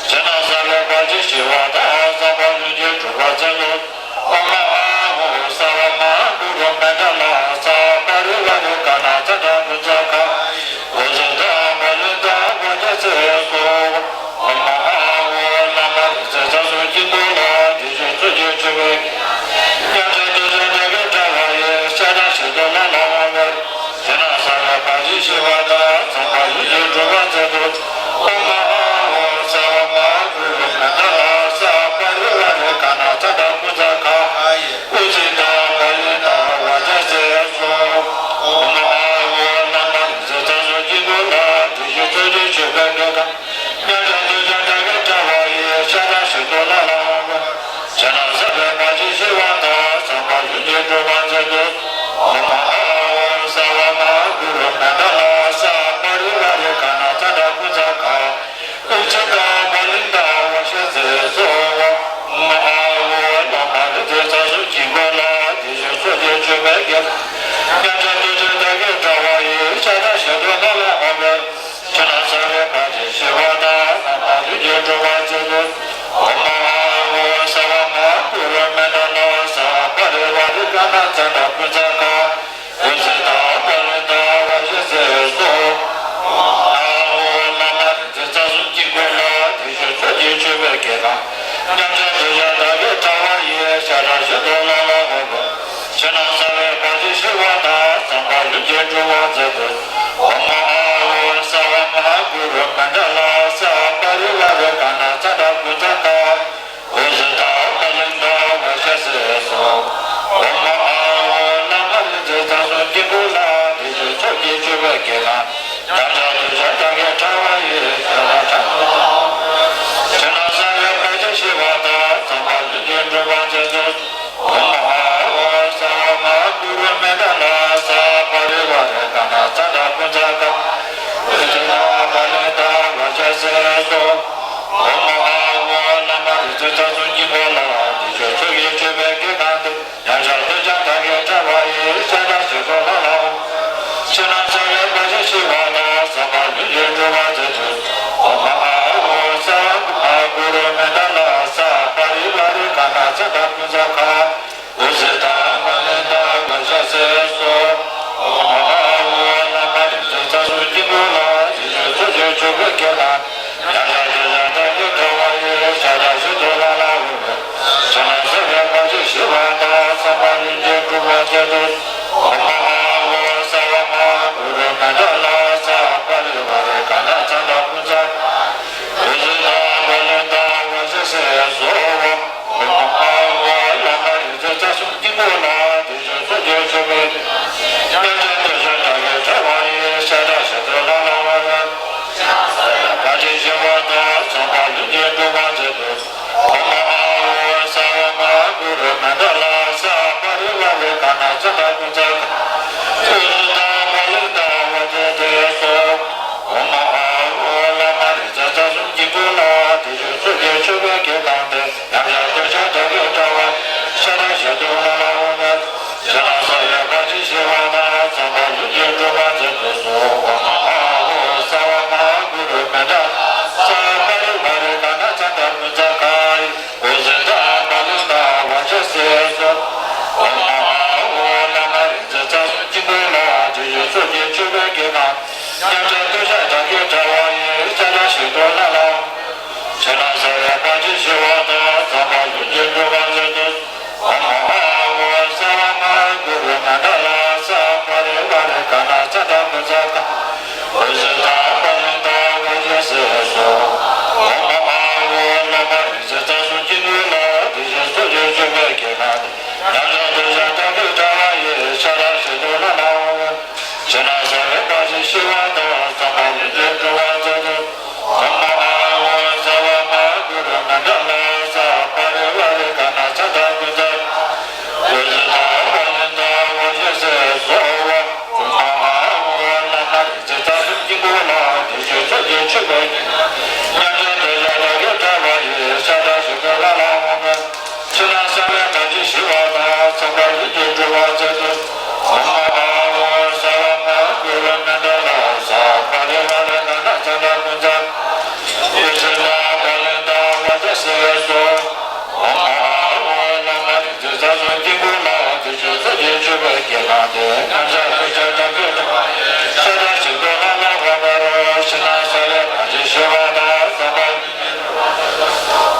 ཕྱི་ནང་གསང་བའི་མ་བྱིན་ཞི་བ་དང་། བསམ་པ་ལྷུན་གྱིས་འགྲུབ་པར་མཛད་དུ། ཨོཾ་ཨཱཿཧཱུྃ་སརྦ་མ་ཧཱ་གུ་རུ་མནྟ་ལ་ས་པ་རི་ཝཱ་རེ་ག་ན་ཛ་དྲ་ཀུན་ཙ་ག་ཨུ་ཛི་ཏ་བ་ལི་ཏ་ཝ་ཛ་སེ་སོ། ཨོཾ་ཨཱཿཧཱུྃ་བླ་མ་རིག་འཛིན་རྩ་གསུམ་དཀྱིལ་འཁོར་ལ། བདེ་གཤེགས་ཚོགས་ཀྱི་མཆོད་པའི། མཉམ་གཞག་འདོད་ཆགས་དགྲ་བགེགས་བྲལ་བ་ཡི། ཤ་ཁྲག་ཞིང་དུ་ལྷང་ལྷང་འོང་བའི། ཕྱི་ནང་གསང་བའི་མ་བྱིན་ཞི་བ་དང་། བསམ་པ་ལྷུན་གྱིས་འགྲུབ་པར་མཛད་དུ། ཨོཾ་ཨཱཿཧཱུྃ་སརྦ་མ་ཧཱ་གུ་རུ་མནྟ་ལ་ས་པ་རི་ཝཱ་རེ་ག་ན་ཛ་དྲ་ཀུན་ཙ་ག་ཨུ་ཛི་ཏ་བ་ལི་ཏ་ཝ་ཛ་སེ་སོ། ཨོཾ་ཨཱཿཧཱུྃ་བླ་མ་རིག་འཛིན་རྩ་གསུམ་དཀྱིལ་འཁོར་ལ། བདེ་གཤེགས་ཚོགས་ཀྱི་མཆོད་པའི་དགེ་དང་། མཉམ་གཞག་འདོད་ཆགས་དགྲ་བགེགས་བྲལ་བ་ཡི། ཤ་ཁྲག་ཞིང་དུ་ལྷང་ལྷང་འོང་བའི། ཕྱི་ནང་གསང་བའི་མ་བྱིན་ཞི་བ་དང་། བསམ་པ་ལྷུན་གྱིས་འགྲུབ་པར་མཛད་དུ། ཨོཾ་ཨཱཿཧཱུྃ་སརྦ་མ་ཧཱ་གུ་རུ་མནྟ་ལ་ དང་། འོད་ཟེར་དང་། པ་ལི་དང་། བ་ཤ་ཟེར་སོགས། ཨོཾ་ཨཱཿཧཱུྃ། བླ་མ་རིག་འཛིན་རྩ་གསུམ་དཀྱིལ་འཁོར་ལ། དེ་བཞིན་ཚོགས་ཀྱི་མཆོད་པའི་དགེ་རྒན། ཉམས་ཆག་འདོད་ཆགས་དག་གི་དྲ་བ་ཡི། ཤ་ར་ཁྲག་འཐུང་དང་། ཕྱི་ནང་གསང་བའི་བཀའ་བརྒྱད་ཞི་བ་དང་། ཚངས་པ་ལྷུན་གྱིས་གྲུབ་པར་མཛད་དུ། ཨོཾ་ཨཱཿཧཱུྃ། སརྦ་མ་གུ་རུ་མནྟ་ལ་ས། པ་རི་ཝཱ་རེ་ག་ཎ་ཙནྡྲ་ཀུན་ཛ་ཀཱ། ཨོཾ་ཨཱཿཧཱུྃ། པ་ལི་དང་། བ་ཤ་ཟེར་སོགས། ཨོཾ་ཨཱཿཧཱུྃ། བླ་མ་རིག་འཛིན་རྩ་གསུམ་དཀྱིལ་འཁོར་ལ། དེ་བཞིན་ཚོགས་ཀྱི་མཆོད་པའི་དགེ་རྒན་ཏེ། ཉམས་ཆག་འདོད་ཆགས་དག་གི་དྲ་བ་ཡི། ཤ་ཁྲག་ཞི་སྟོབས་ལ་ལའོ། ཕྱི་ནང་གསང་བའི་བཀའ་བརྒྱད་ཞི་བ་དང་། ཚངས་པ་ལྷུན་གྱིས་གྲུབ་པར་མཛད་དུ། ཨོཾ་ཨཱཿཧཱུྃ། སརྦ་མ་གུ་རུ་མནྟ་ལ་ས། པ་རི་ཝཱ་རེ་ག་ཎ་ཙནྡྲ་ཀུན་ཛ་ཀཱ། འོད་ཟེར་དང་། པ་ལི་དང་། བ་ཤ་ཟེར་སོགས། ཨོཾ་ཨཱཿཧཱུྃ། བླ་མ་རིག་འཛིན་རྩ་གསུམ་དཀྱིལ་འཁོར་ལ། དེ་བཞིན་ཚོགས་ཀྱི་མཆོད་པའི་དགེ་རྒན། ཉམས་ཆག་འདོད་ཆགས་དག་གི་དྲ་བ་ཡི། ཤ་ཁྲག་ཞི་སྟོབས་ལ་ལའོ། ཕྱི་ནང་གསང་བའི་བཀའ་བརྒྱད་ཞི་བ་དང་། ཚངས་པ་ལྷུན་གྱིས་གྲུབ་པར་མཛད་དུ། ཨོཾ་ཨཱཿཧཱུྃ། སརྦ་མ་གུ་རུ་མནྟ་ལ་ས། པ་རི་ཝཱ་རེ་ག་ཎ་ཙནྡྲ་ཀུན་ཛ། འོད་ཟེར་དང་། པ་ལི་དང་། བ་ཤ་ཟེར་སོགས། ཨོཾ་ཨཱཿཧཱུྃ། བླ་མ་རིག་འཛིན་རྩ་གསུམ་དཀྱིལ་འཁོར་ལ། དེ་བཞིན་ཚོགས་ཀྱི་མཆོད་པའི། ཉམས་ཆག་འདོད་ཆགས་དག་གི་དྲ་བ་ཡི། ཤ་ཁྲག་ཞི་སྟོབས་ལ་ལའོ། ཕྱི་ནང་གསང་བའི་བཀའ་བརྒྱད་ཞི་བ་དང་། ཚངས་པ་ལྷུན་གྱིས་གྲུབ་པར་མཛད་དུ། ཨོཾ་ཨཱཿཧཱུྃ། སརྦ་མ་གུ་རུ་མནྟ་ལ་ས། པ་རི་ཝཱ་རེ་ག་ཎ་ཙནྡྲ་ཀུན་ཛ་ཀཱ། འོད་ཟེར་དང་། པ་ལི་དང་། བ་ཤ་ཟེར་སོགས། ཨོཾ་ཨཱཿཧཱུྃ། བླ་མ་རིག་འཛིན་རྩ་གསུམ་དཀྱིལ་འཁོར་ལ། དེ་བཞིན་ཚོགས་ཀྱི་མཆོད་པའི་དགེ་རྒན་ཏེ། ཉམས་ཆག་འདོད་ཆགས་དག་གི་དྲ་བ་ཡི། ཤ་ཁྲག་ཞི་སྟོབས་ལ་ལའོ། ཕྱི་ནང་གསང་བའི་བཀའ་བརྒྱད་ཞི་བ་དང་། ཚངས་པ་ལྷུན་གྱིས་གྲུབ་པར་མཛད་དུ་གསོལ། ཨོཾ་ཨཱཿཧཱུྃ། སརྦ་མ་གུ་རུ་མནྟ་ལ་ས། པ་རི་ཝཱ་རེ་ག་ཎ་ཙནྡྲ་ཀུན་ཛ་ཀཱ། འོད་ཟེར་དང་། པ་ལི་དང་། བ་ཤ་ཟེར་སོགས། ཨོཾ་ཨཱཿཧཱུྃ། བླ་མ་རིག་འཛིན་རྩ་གསུམ་དཀྱིལ་འཁོར་ལ། དེ་བཞིན་ཚོགས་ཀྱི་མཆོད་པའི་དགེ་རྒན། ཉམས་ཆག་འདོད་ཆགས་དག་གི་དྲ་བ་ཡི། ཤ་ཁྲག་ཞི་སྟོབས་ལ་ལའོ། ཕྱི་ནང་གསང་བའི་བཀའ་བརྒྱད་ཞི་བ་དང་། ཚངས་པ་ལྷུན་གྱིས་གྲུབ་པར་མཛད་དུ། ཨོཾ་ཨཱཿཧཱུྃ། སརྦ་མ་གུ་རུ་མནྟ་ལ་ས། པ་རི་ཝཱ་རེ་ག་ཎ་ཙནྡྲ་ཀུན་ཛ་ཀཱ། འོད་ཟེར་དང་། པ་ལི་དང་། བ་ཤ་ཟེར་སོགས། ཨོཾ་ཨཱཿཧཱུྃ། བླ་མ་རིག་འཛིན་རྩ་གསུམ་དཀྱིལ་འཁོར་ལ། དེ་བཞིན་ཚོགས་ཀྱི་མཆོད་པའི་དགེ་རྒན་ཏེ། ཉམས་ཆག་འདོད་ཆགས་དག་གི་དྲ་བ་ཡི། ཤ་ཁྲག་ཞི་སྟོབས་ལ་ལའོ། ཕྱི་ནང་གསང་བའི་བཀའ་བརྒྱད་ཞི་བ་དང་། ཚངས་པ་ལྷུན་གྱིས་གྲུབ་པར་མཛད་དུ། ཨོཾ་ཨཱཿཧཱུྃ། སརྦ་མ་གུ་རུ་མནྟ་ལ་ས། པ་རི་ཝཱ་རེ་ག་ཎ་ཙནྡྲ་ཀུན་ཛ། འོད་ཟེར་དང་། པ་ལི་དང་། བ་ཤ་ཟེར་སོགས། ཨོཾ་ཨཱཿཧཱུྃ། བླ་མ་རིག་འཛིན་རྩ་གསུམ་དཀྱིལ་འཁོར་ལ། དེ་བཞིན་ཚོགས་ཀྱི་མཆོད་པའི། ཉམས་ཆག་འདོད་ཆགས་དག་གི་དྲ་བ་ཡི། ཤ་ཁྲག་ཞི་སྟོབས་ལ་ལའོ། ཕྱི་ནང་གསང་བའི་བཀའ་བརྒྱད་ཞི་བ་དང་། ཚངས་པ་ལྷུན་གྱིས་གྲུབ་པར་མཛད་དུ། ཨོཾ་ཨཱཿཧཱུྃ། སརྦ་མ་གུ་རུ་མནྟ་ལ་ས། པ་རི་ཝཱ་རེ་ག་ཎ་ཙནྡྲ་ཀུན་ཛ། འོད་ཟེར་དང་། པ་ལི་དང་། བ་ཤ་ཟེར་སོགས། ཨོཾ་ཨཱཿཧཱུྃ། བླ་མ་རིག་འཛིན་རྩ་གསུམ་དཀྱིལ་འཁོར་ལ། དེ་བཞིན་ཚོགས་ཀྱི་མཆོད་པའི་དགེ་རྒན་ཏེ། ཉམས་ཆག་འདོད་ཆགས་དག་གི་དྲ་བ་ཡི། ཤ་ཁྲག་ཞི་སྟོབས་ལ་ལའོ། ཕྱི་ནང་གསང་བའི་བཀའ་བརྒྱད་ཞི་བ་དང་། ཚངས་པ།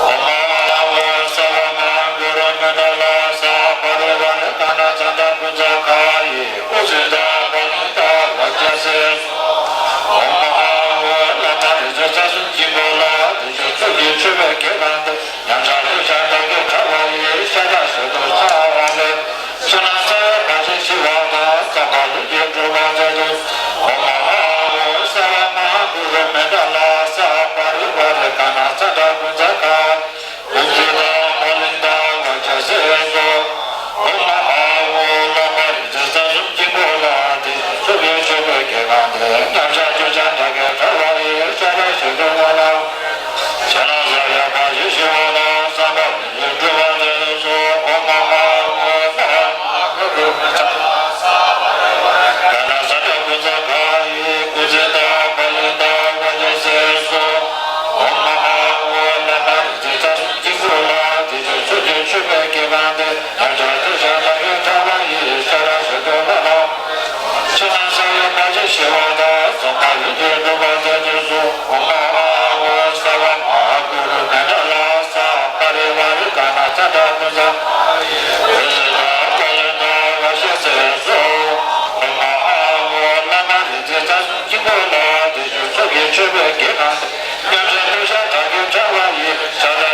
ཨོཾ་ཨཱཿཧཱུྃ། སརྦ་མ་གུ་རུ་མནྟ་ལ་ས། པ་རི་ཝཱ་རེ་ག་ཎ་ཙནྡྲ་ཀུན་ཛ་ཀཱ་ཡི། འོད་ཟེར་དང་། པ་ལི་དང་། བ་ཤ་ཟེར་སོགས། ཨོཾ་ཨཱཿཧཱུྃ། བླ་མ་རིག་འཛིན་རྩ་གསུམ་དཀྱིལ་འཁོར་ལ། དེ་བཞིན་ཚོགས་ཀྱི་མཆོད་པའི་དགེ་རྒན་ཏེ། ཉམས་ཆག་འདོད་ཆགས་དག་གི་དྲ་བ་ཡི། ཤ་ཁྲག་ཞི་སྟོབས་ལ་ལའོ། ཕྱི་ནང་གསང་བའི་བཀའ་བརྒྱད་ཞི་བ་དང་། ཚངས་པ་ལྷུན་གྱིས་གྲུབ་པར་མཛད་དུ། ཨོཾ་ཨཱཿཧཱུྃ། སརྦ་མ་གུ་རུ་མནྟ་ལ་ས། པ་རི་ཝཱ་རེ་ག་ཎ་ཙནྡྲ་ཀུན་ཛ་ཀཱ། འོད་ཟེར་དང་། པ་ལི་དང་། བ་ཤ་ཟེར་སོགས། ཨོཾ་ཨཱཿཧཱུྃ། བླ་མ་རིག་འཛིན་རྩ་གསུམ་དཀྱིལ་འཁོར་ལ། དེ་བཞིན་ཚོགས་ཀྱི་མཆོད་པའི་དགེ་རྒན་ཏེ། ཉམས་ཆག་འདོད་ཆགས་དག་གི་དྲ་བ་ཡི། ཤ་ཁྲག་ཞི་སྟོབས་ལ་ལའོ། ཕྱི་ནང་གསང་བའི་བཀའ་བརྒྱད་ཞི་བ་དང་། ཚངས་པ་ལྷུན་གྱིས་གྲུབ་པར་མཛད་དུ་གསོལ། ཨོཾ་ཨཱཿཧཱུྃ། སརྦ་མ་གུ་རུ་མནྟ་ལ་ས། པ་རི་ཝཱ་རེ་ག་ཎ་ཙནྡྲ་ཀུན་ཛ་ཀཱ་ཡི། འོད་ཟེར་དང་། པ་ལི་དང་། བ་ཤ་ཟེར་སོགས། ཨོཾ་ཨཱཿཧཱུྃ། བླ་མ་རིག་འཛིན་རྩ་གསུམ་དཀྱིལ་འཁོར་ལ། དེ་བཞིན་ཚོགས་ཀྱི་མཆོད་པའི་དགེ་རྒན་ཏེ། ཉམས་ཆག་འདོད་ཆགས་དག་གི་དྲ་བ་ཡི། ཤ་ཁྲག་ཞི་སྟོབས་ལ་ལའོ། ཕྱི་ནང་གསང་བའི་བཀའ་བརྒྱད་ཞི་བ་དང་། ཚངས་པ་ལྷུན་གྱིས་གྲུབ་པར་མཛད་དུ་གསོལ། ཨོཾ་ཨཱཿཧཱུྃ། སརྦ་མ་གུ་རུ་མནྟ་ལ་ས། པ་རི་ཝཱ་རེ་ག་ཎ་ཙནྡྲ་ཀུན་ཛ། འོད་ཟེར་དང་། པ་ལི་དང་། བ་ཤ་ཟེར་སོགས། ཨོཾ་ཨཱཿཧཱུྃ། བླ་མ་རིག་འཛིན་རྩ་གསུམ་དཀྱིལ་འཁོར་ལ། དེ་བཞིན་ཚོགས་ཀྱི་མཆོད་པའི་དགེ་རྒན་ཏེ། ཉམས་ཆག་འདོད་ཆགས་དག་གི་དྲ་བ་ཡི། ཤ་ཁྲག་